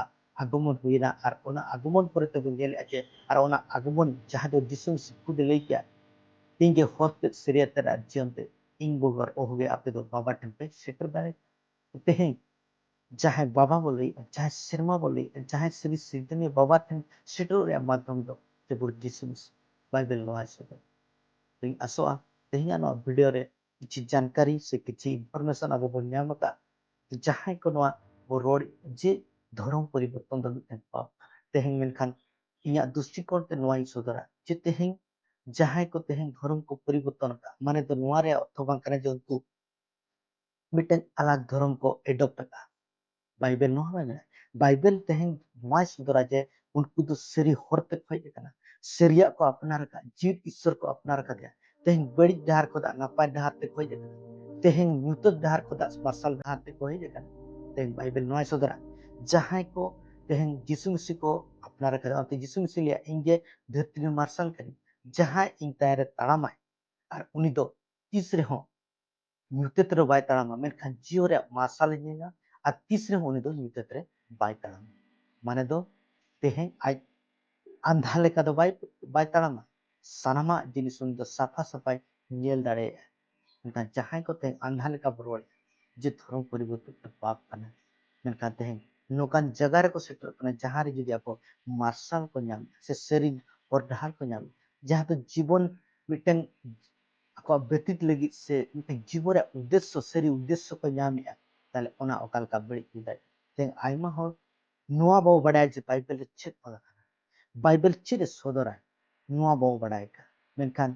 ᱟᱜᱚᱢᱚᱱ ᱦᱩᱭᱮᱱᱟ᱾ ᱟᱨ ᱚᱱᱟ ᱟᱜᱚᱢᱚᱱ ᱯᱚᱨᱮ ᱛᱮᱵᱚᱱ ᱧᱮᱞᱮᱫᱼᱟ ᱡᱮ ᱟᱨ ᱚᱱᱟ ᱟᱜᱚᱢᱚᱱ ᱡᱟᱦᱟᱸ ᱫᱚ ᱫᱤᱥᱚᱢ ᱥᱤᱠᱷᱩ ᱫᱚ ᱞᱟᱹᱭ ᱠᱮᱜᱼᱟ, ᱤᱧ ᱜᱮ ᱦᱚᱨ ᱛᱮᱫ ᱥᱟᱹᱨᱤᱭᱟᱹ ᱛᱮᱫ ᱟᱨ ᱡᱤᱭᱚᱱ ᱛᱮᱫ, ᱤᱧ ᱵᱮᱜᱚᱨ ᱚᱦᱚᱜᱮ ᱟᱯᱮ ᱫᱚ ᱵᱟᱵᱟ ᱴᱷᱮᱱ ᱯᱮ ᱥᱮᱴᱮᱨ ᱫᱟᱲᱮᱭᱟᱜᱼᱟ᱾ ᱛᱮᱦᱮᱧ ᱡᱟᱦᱟᱸᱭ ᱵᱟᱵᱟ ᱵᱚ ᱞᱟᱹᱭᱮᱫᱼᱟ, ᱡᱟᱦᱟᱸᱭ ᱥᱮᱨᱢᱟ ᱵᱚ ᱞᱟᱹᱭᱮᱫᱼᱟ, ᱡᱟᱦᱟᱸᱭ ᱥᱟᱹᱨᱤ ᱥᱤᱨᱡᱚᱱᱤᱭᱟᱹ ᱵᱟᱵᱟ ᱴᱷᱮᱱ ᱥᱮᱴᱮᱨᱚᱜ ᱨᱮᱭᱟᱜ ᱢᱟᱫᱽᱫᱷᱚᱢ ᱫᱚ ᱡᱮ ᱵᱚᱱ ᱡᱤᱥᱩ ᱢᱤᱥᱤ ᱵᱟᱭᱵᱮᱞ ᱱᱚᱣᱟᱭ ᱥᱚᱫᱚᱨ᱾ ᱛᱚᱧ ᱟᱥᱚᱜᱼᱟ ᱛᱮᱦᱮᱧᱟᱜ ᱱᱚᱣᱟ ᱵᱷᱤᱰᱤᱭᱳ ᱨᱮ ᱠᱤᱪᱷᱤ ᱡᱟᱱᱠᱟᱨᱤ ᱥᱮ ᱠᱤᱪᱷᱤ ᱤᱱᱯᱷᱚᱨᱢᱮᱥᱚᱱ ᱟᱵᱚ ᱵᱚᱱ ᱧᱟᱢ ᱟᱠᱟᱫ᱾ ᱡᱟᱦᱟᱸᱭ ᱠᱚ ᱱᱚᱣᱟ ᱵᱚ ᱨᱚᱲ ᱡᱮ ᱫᱷᱚᱨᱚᱢ ᱯᱚᱨᱤᱵᱚᱨᱛᱚᱱ ᱫᱚ ᱢᱤᱫᱴᱮᱱ ᱯᱟᱯ᱾ ᱛᱮᱦᱮᱧ ᱢᱮᱱᱠᱷᱟᱱ ᱤᱧᱟᱹᱜ ᱫᱨᱤᱥᱴᱤᱠᱳᱬ ᱛᱮ ᱱᱚᱣᱟᱧ ᱥᱚᱫᱚᱨᱟ ᱡᱮ ᱛᱮᱦᱮᱧ ᱡᱟᱦᱟᱸᱭ ᱠᱚ ᱛᱮᱦᱮᱧ ᱫᱷᱚᱨᱚᱢ ᱠᱚ ᱯᱚᱨᱤᱵᱚᱨᱛᱚᱱ ᱟᱠᱟᱫ, ᱢᱟᱱᱮ ᱫᱚ ᱱᱚᱣᱟ ᱨᱮᱭᱟᱜ ᱚᱨᱛᱷᱚ ᱵᱟᱝ ᱠᱟᱱᱟ ᱡᱮ ᱩᱱᱠᱩ ᱢᱤᱫᱴᱮᱱ ᱟᱞᱟᱜᱽ ᱫᱷᱚᱨᱚᱢ ᱠᱚ ᱮᱰᱚᱯᱴ ᱟᱠᱟᱫ᱾ ᱵᱟᱭᱵᱮᱞ ᱱᱚᱣᱟ ᱦᱚᱸ ᱵᱟᱭ ᱢᱮᱱᱟ᱾ ᱵᱟᱭᱵᱮᱞ ᱛᱮᱦᱮᱧ ᱱᱚᱣᱟᱭ ᱥᱚᱫᱚᱨᱟ ᱡᱮ ᱩᱱᱠᱩ ᱫᱚ ᱥᱟᱹᱨᱤ ᱦᱚᱨ ᱛᱮᱠᱚ ᱦᱮᱡ ᱟᱠᱟᱱᱟ, ᱥᱟᱹᱨᱤᱭᱟᱜ ᱠᱚ ᱟᱯᱱᱟᱨ ᱟᱠᱟᱫ, ᱡᱤᱣᱤᱫ ᱤᱥᱥᱚᱨ ᱠᱚ ᱟᱯᱱᱟᱨ ᱟᱠᱟᱫᱮᱭᱟ᱾ ᱛᱮᱦᱮᱧ ᱵᱟᱹᱲᱤᱡ ᱰᱟᱦᱟᱨ ᱠᱷᱚᱱᱟᱜ ᱱᱟᱯᱟᱭ ᱰᱟᱦᱟᱨ ᱛᱮᱠᱚ ᱦᱮᱡ ᱟᱠᱟᱱᱟ᱾ ᱛᱮᱦᱮᱧ ᱧᱩᱛᱟᱹᱛ ᱰᱟᱦᱟᱨ ᱠᱷᱚᱱᱟᱜ ᱢᱟᱨᱥᱟᱞ ᱰᱟᱦᱟᱨ ᱛᱮᱠᱚ ᱦᱮᱡ ᱟᱠᱟᱱᱟ᱾ ᱛᱮᱦᱮᱧ ᱵᱟᱭᱵᱮᱞ ᱱᱚᱣᱟᱭ ᱥᱚᱫᱚᱨᱟ, ᱡᱟᱦᱟᱸᱭ ᱠᱚ ᱛᱮᱦᱮᱧ ᱡᱤᱥᱩ ᱢᱤᱥᱤ ᱠᱚ ᱟᱯᱱᱟᱨ ᱟᱠᱟᱫᱟ, ᱚᱱᱟᱛᱮ ᱡᱤᱥᱩ ᱢᱤᱥᱤ ᱞᱟᱹᱭᱟ, "ᱤᱧ ᱜᱮ ᱫᱷᱟᱹᱨᱛᱤ ᱨᱮᱱ ᱢᱟᱨᱥᱟᱞ ᱠᱟᱹᱱᱟᱹᱧ, ᱡᱟᱦᱟᱸᱭ ᱤᱧ ᱛᱟᱭᱚᱢ ᱨᱮ ᱛᱟᱲᱟᱢᱟᱭ, ᱟᱨ ᱩᱱᱤ ᱫᱚ ᱛᱤᱥ ᱨᱮᱦᱚᱸ ᱧᱩᱛᱟᱹᱛ ᱨᱮ ᱵᱟᱭ ᱛᱟᱲᱟᱢᱟ, ᱢᱮᱱᱠᱷᱟᱱ ᱡᱤᱭᱚᱱ ᱨᱮᱭᱟᱜ ᱢᱟᱨᱥᱟᱞ ᱮ ᱧᱮᱞᱟ, ᱟᱨ ᱛᱤᱥ ᱨᱮᱦᱚᱸ ᱩᱱᱤ ᱫᱚ ᱧᱩᱛᱟᱹᱛ ᱨᱮ ᱵᱟᱭ ᱛᱟᱲᱟᱢᱟ᱾" ᱢᱟᱱᱮ ᱫᱚ ᱛᱮᱦᱮᱧ ᱟᱡ ᱟᱸᱫᱷᱟ ᱞᱮᱠᱟ ᱫᱚ ᱵᱟᱭ, ᱵᱟᱭ ᱛᱟᱲᱟᱢᱟ᱾ ᱥᱟᱱᱟᱢᱟᱜ ᱡᱤᱱᱤᱥ ᱩᱱᱤ ᱫᱚ ᱥᱟᱯᱷᱟ ᱥᱟᱯᱷᱟᱭ ᱧᱮᱞ ᱫᱟᱲᱮᱭᱟᱜᱼᱟ᱾ ᱢᱮᱱᱠᱷᱟᱱ ᱡᱟᱦᱟᱸᱭ ᱠᱚ ᱛᱮᱦᱮᱧ ᱟᱸᱫᱷᱟ ᱞᱮᱠᱟ ᱵᱚ ᱨᱚᱲ, ᱡᱮ ᱫᱷᱚᱨᱚᱢ ᱯᱚᱨᱤᱵᱚᱨᱛᱚᱱ ᱫᱚ ᱯᱟᱯ ᱠᱟᱱᱟ, ᱢᱮᱱᱠᱷᱟᱱ ᱛᱮᱦᱮᱧ ᱱᱚᱝᱠᱟᱱ ᱡᱟᱭᱜᱟ ᱨᱮᱠᱚ ᱥᱮᱴᱮᱨᱚᱜ ᱠᱟᱱᱟ, ᱡᱟᱦᱟᱸ ᱨᱮ ᱡᱩᱫᱤ ᱟᱠᱚ ᱢᱟᱨᱥᱟᱞ ᱠᱚ ᱧᱟᱢ ᱥᱮ ᱥᱟᱹᱨᱤ ᱦᱚᱨ ᱰᱟᱦᱟᱨ ᱠᱚ ᱧᱟᱢ, ᱡᱟᱦᱟᱸ ᱫᱚ ᱡᱤᱵᱚᱱ ᱢᱤᱫᱴᱟᱝ ᱟᱠᱚᱣᱟᱜ ᱵᱮᱛᱤᱛ ᱞᱟᱹᱜᱤᱫ ᱥᱮ ᱢᱤᱫᱴᱟᱝ ᱡᱤᱵᱚᱱ ᱨᱮᱭᱟᱜ ᱩᱫᱽᱫᱮᱥᱥᱚ, ᱥᱟᱹᱨᱤ ᱩᱫᱽᱫᱮᱥᱥᱚ ᱠᱚ ᱧᱟᱢᱮᱜᱼᱟ, ᱛᱟᱦᱞᱮ ᱚᱱᱟ ᱚᱠᱟ ᱞᱮᱠᱟ ᱵᱟᱹᱲᱤᱡ ᱦᱩᱭ ᱫᱟᱲᱮᱭᱟᱜᱼᱟ? ᱛᱮᱦᱮᱧ ᱟᱭᱢᱟ ᱦᱚᱲ ᱱᱚᱣᱟ ᱵᱟᱵᱚ ᱵᱟᱰᱟᱭᱟ ᱡᱮ ᱵᱟᱭᱵᱮᱞ ᱨᱮ ᱪᱮᱫ ᱚᱞ ᱟᱠᱟᱱᱟ, ᱵᱟᱭᱵᱮᱞ ᱪᱮᱫ ᱮ ᱥᱚᱫᱚᱨᱟ, ᱱᱚᱣᱟ ᱵᱟᱵᱚ ᱵᱟᱰᱟᱭ ᱠᱟᱱᱟ᱾ ᱢᱮᱱᱠᱷᱟᱱ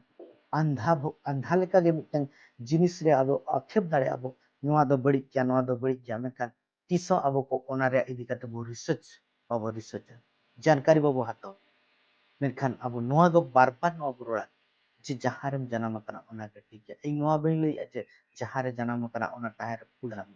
ᱟᱱᱫᱷᱟ ᱵᱷᱚ-, ᱟᱱᱫᱷᱟ ᱞᱮᱠᱟᱜᱮ ᱢᱤᱫᱴᱟᱝ ᱡᱤᱱᱤᱥ ᱨᱮ ᱟᱵᱚ ᱟᱠᱷᱮᱯ ᱫᱟᱲᱮᱭᱟᱜᱼᱟ ᱵᱚ, ᱱᱚᱣᱟ ᱫᱚ ᱵᱟᱹᱲᱤᱡ ᱜᱮᱭᱟ, ᱱᱚᱣᱟ ᱫᱚ ᱵᱟᱹᱲᱤᱡ ᱜᱮᱭᱟ, ᱢᱮᱱᱠᱷᱟᱱ ᱛᱤᱥ ᱦᱚᱸ ᱟᱵᱚ ᱠᱚ ᱚᱱᱟ ᱨᱮᱭᱟᱜ ᱤᱫᱤ ᱠᱟᱛᱮ ᱵᱚ ᱨᱤᱥᱟᱨᱪ ᱵᱟᱵᱚ ᱨᱤᱥᱟᱨᱪᱟ, ᱡᱟᱱᱠᱟᱨᱤ ᱵᱟᱵᱚ ᱦᱟᱛᱟᱣᱟ᱾ ᱢᱮᱱᱠᱷᱟᱱ ᱟᱵᱚ ᱱᱚᱣᱟ ᱫᱚ ᱵᱟᱨ ᱵᱟᱨ ᱱᱚᱣᱟ ᱵᱚ ᱨᱚᱲᱟ ᱡᱮ ᱡᱟᱦᱟᱸ ᱨᱮᱢ ᱡᱟᱱᱟᱢ ᱟᱠᱟᱱᱟ ᱚᱱᱟ ᱜᱮ ᱴᱷᱤᱠ ᱜᱮᱭᱟ᱾ ᱤᱧ ᱱᱚᱣᱟ ᱵᱟᱹᱧ ᱞᱟᱹᱭᱮᱫᱼᱟ ᱡᱮ ᱡᱟᱦᱟᱸ ᱨᱮ ᱡᱟᱱᱟᱢ ᱟᱠᱟᱱᱟ ᱚᱱᱟ ᱴᱟᱦᱮ ᱨᱮ ᱠᱩᱞ ᱟᱢ᱾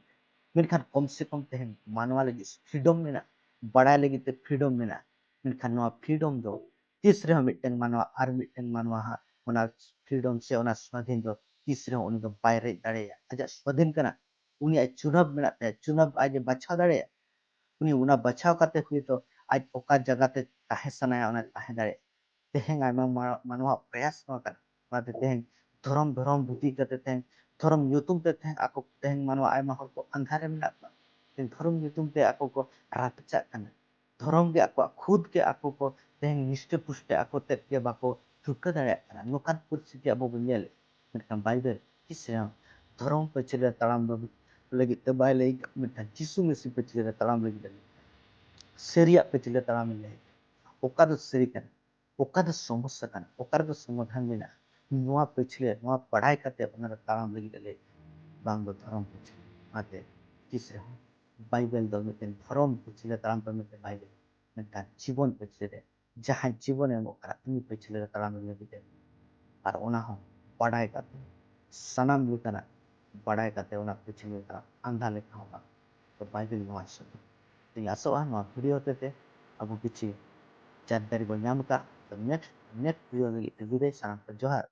ᱢᱮᱱᱠᱷᱟᱱ ᱠᱚᱢ ᱥᱮ ᱠᱚᱢ ᱛᱮᱦᱮᱧ ᱢᱟᱱᱣᱟ ᱞᱟᱹᱜᱤᱫ ᱯᱷᱨᱤᱰᱚᱢ ᱢᱮᱱᱟᱜᱼᱟ, ᱵᱟᱲᱟᱭ ᱞᱟᱹᱜᱤᱫ ᱛᱮ ᱯᱷᱨᱤᱰᱚᱢ ᱢᱮᱱᱟᱜᱼᱟ᱾ ᱢᱮᱱᱠᱷᱟᱱ ᱱᱚᱣᱟ ᱯᱷᱨᱤᱰᱚᱢ ᱫᱚ ᱛᱤᱥ ᱨᱮᱦᱚᱸ ᱢᱤᱫᱴᱮᱱ ᱢᱟᱱᱣᱟ ᱟᱨ ᱢᱤᱫᱴᱮᱱ ᱢᱟᱱᱣᱟ ᱦᱟᱸᱜ ᱚᱱᱟ ᱯᱷᱨᱤᱰᱚᱢ ᱥᱮ ᱚᱱᱟ ᱥᱣᱟᱫᱷᱤᱱ ᱫᱚ ᱛᱤᱥ ᱨᱮᱦᱚᱸ ᱩᱱᱤ ᱫᱚ ᱵᱟᱭ ᱨᱮᱡ ᱫᱟᱲᱮᱭᱟᱜᱼᱟ᱾ ᱟᱡᱟᱜ ᱥᱣᱟᱫᱷᱤᱱ ᱠᱟᱱᱟ, ᱩᱱᱤᱭᱟᱜ ᱪᱩᱱᱟᱵ ᱢᱮᱱᱟᱜ ᱛᱟᱭᱟ, ᱪᱩᱱᱟᱵ ᱟᱡ ᱮ ᱵᱟᱪᱷᱟᱣ ᱫᱟᱲᱮᱭᱟᱜᱼᱟ᱾ ᱩᱱᱤ ᱚᱱᱟ ᱵᱟᱪᱷᱟᱣ ᱠᱟᱛᱮ ᱦᱚᱭᱛᱳ ᱟᱡ ᱚᱠᱟ ᱡᱟᱭᱜᱟ ᱛᱮ ᱛᱟᱦᱮᱸ ᱥᱟᱱᱟᱭᱟ ᱚᱱᱟ ᱛᱟᱦᱮᱸ ᱫᱟᱲᱮᱭᱟᱜᱼᱟ᱾ ᱛᱮᱦᱮᱧ ᱟᱭᱢᱟ ᱢᱟ-, ᱢᱟᱱᱣᱟᱣᱟᱜ ᱯᱨᱚᱭᱟᱥ ᱱᱚᱣᱟ ᱠᱟᱱᱟ᱾ ᱚᱱᱟᱛᱮ ᱛᱮᱦᱮᱧ ᱫᱷᱚᱨᱚᱢ, ᱫᱷᱚᱨᱚᱢ ᱵᱷᱤᱛᱤ ᱠᱟᱛᱮ ᱛᱮᱦᱮᱧ ᱫᱷᱚᱨᱚᱢ ᱧᱩᱛᱩᱢ ᱛᱮ ᱛᱮᱦᱮᱧ ᱟᱠᱚ, ᱛᱮᱦᱮᱧ ᱢᱟᱱᱣᱟ ᱟᱭᱢᱟ ᱦᱚᱲ ᱠᱚ ᱟᱸᱫᱷᱟ ᱨᱮ ᱢᱮᱱᱟᱜ ᱠᱚᱣᱟ᱾ ᱛᱮᱦᱮᱧ ᱫᱷᱚᱨᱚᱢ ᱧᱩᱛᱩᱢ ᱛᱮ ᱟᱠᱚ ᱠᱚ ᱨᱟᱯᱪᱟᱜ ᱠᱟᱱᱟ᱾ ᱫᱷᱚᱨᱚᱢ ᱜᱮ ᱟᱠᱚᱣᱟᱜ ᱠᱷᱩᱫ ᱜᱮ ᱟᱠᱚ ᱠᱚ ᱛᱮᱦᱮᱧ ᱱᱤᱥᱴᱟᱹ ᱯᱩᱥᱴᱟᱹ ᱟᱠᱚ ᱛᱮᱫ ᱜᱮ ᱵᱟᱠᱚ ᱴᱷᱟᱹᱣᱠᱟᱹ ᱫᱟᱲᱮᱭᱟᱜ ᱠᱟᱱᱟ᱾ ᱱᱚᱝᱠᱟᱱ ᱯᱚᱨᱤᱥᱛᱷᱤᱛᱤ ᱟᱵᱚ ᱵᱚᱱ ᱧᱮᱞᱮᱫ᱾ ᱢᱮᱱᱠᱷᱟᱱ ᱵᱟᱭᱵᱮᱞ ᱛᱤᱥ ᱨᱮᱦᱚᱸ ᱫᱷᱚᱨᱚᱢ ᱯᱟᱹᱪᱷᱞᱟᱹ ᱛᱟᱲᱟᱢ ᱞᱟᱹᱜᱤᱫ ᱛᱮ ᱵᱟᱭ ᱞᱟᱹᱭ ᱠᱟᱜᱼᱟ, ᱢᱮᱱᱠᱷᱟᱱ ᱡᱤᱥᱩ ᱢᱟᱹᱥᱤ ᱯᱟᱹᱪᱷᱞᱟᱹ ᱨᱮ ᱛᱟᱲᱟᱢ ᱞᱟᱹᱜᱤᱫ ᱮ ᱞᱟᱹᱭ ᱠᱟᱜᱼᱟ᱾ ᱥᱟᱹᱨᱤᱭᱟᱜ ᱯᱟᱹᱪᱷᱞᱟᱹ ᱛᱟᱲᱟᱢ ᱮ ᱞᱟᱹᱭ ᱠᱟᱜᱼᱟ᱾ ᱚᱠᱟ ᱫᱚ ᱥᱟᱹᱨᱤ ᱠᱟᱱᱟ, ᱚᱠᱟ ᱫᱚ ᱥᱚᱢᱚᱥᱥᱟ ᱠᱟᱱᱟ, ᱚᱠᱟ ᱨᱮᱫᱚ ᱥᱚᱢᱟᱫᱷᱟᱱ ᱢᱮᱱᱟᱜᱼᱟ, ᱱᱚᱣᱟ ᱯᱟᱹᱪᱷᱞᱟᱹ, ᱱᱚᱣᱟ ᱵᱟᱲᱟᱭ ᱠᱟᱛᱮ ᱚᱱᱟ ᱨᱮ ᱛᱟᱲᱟᱢ ᱞᱟᱹᱜᱤᱫ ᱮ ᱞᱟᱹᱭ ᱠᱟᱜᱼᱟ᱾ ᱵᱟᱝ ᱫᱚ ᱫᱷᱚᱨᱚᱢ ᱯᱟᱹᱪᱷᱞᱟᱹ᱾ ᱚᱱᱟᱛᱮ ᱛᱤᱥ ᱨᱮᱦᱚᱸ ᱵᱟᱭᱵᱮᱞ ᱫᱚ ᱢᱤᱫᱴᱮᱱ ᱫᱷᱚᱨᱚᱢ ᱯᱟᱹᱪᱷᱞᱟᱹ ᱛᱟᱲᱟᱢ ᱯᱮ ᱢᱮᱱᱛᱮ ᱵᱟᱭ ᱞᱟᱹᱭ, ᱢᱮᱱᱠᱷᱟᱱ ᱡᱤᱵᱚᱱ ᱯᱟᱹᱪᱷᱞᱟᱹ ᱨᱮ ᱡᱟᱦᱟᱸᱭ ᱡᱤᱵᱚᱱᱮ ᱮᱢᱚᱜ ᱠᱟᱱᱟ, ᱩᱱᱤ ᱯᱟᱹᱪᱷᱞᱟᱹ ᱨᱮ ᱛᱟᱲᱟᱢ ᱞᱟᱹᱜᱤᱫ ᱛᱮ᱾ ᱟᱨ ᱚᱱᱟ ᱦᱚᱸ ᱵᱟᱰᱟᱭ ᱠᱟᱛᱮ ᱥᱟᱱᱟᱢ ᱞᱮᱠᱟᱱᱟᱜ ᱵᱟᱲᱟᱭ ᱠᱟᱛᱮ ᱚᱱᱟ ᱠᱚ ᱪᱤᱱᱦᱟᱹ ᱠᱟᱜᱼᱟ, ᱟᱸᱫᱷᱟ ᱞᱮᱠᱟ ᱦᱚᱸ ᱵᱟᱝ᱾ ᱛᱚ ᱵᱟᱭᱵᱮᱞ ᱱᱚᱣᱟ ᱦᱤᱥᱟᱹᱵ ᱛᱮ᱾ ᱤᱧ ᱟᱥᱚᱜᱼᱟ ᱱᱚᱣᱟ ᱵᱷᱤᱰᱤᱭᱳ ᱦᱚᱛᱮᱛᱮ ᱟᱵᱚ ᱠᱤᱪᱷᱩ ᱡᱟᱱᱠᱟᱨᱤ ᱵᱚᱱ ᱧᱟᱢ ᱟᱠᱟᱫ᱾ ᱛᱚ ᱱᱮᱠᱥᱴ ᱱᱮᱠᱥᱴ ᱵᱷᱤᱰᱤᱭᱳ ᱞᱟᱹᱜᱤᱫ ᱛᱮ ᱵᱤᱫᱟᱹᱭ, ᱥᱟᱱᱟᱢ ᱠᱚ ᱡᱚᱦᱟᱨ᱾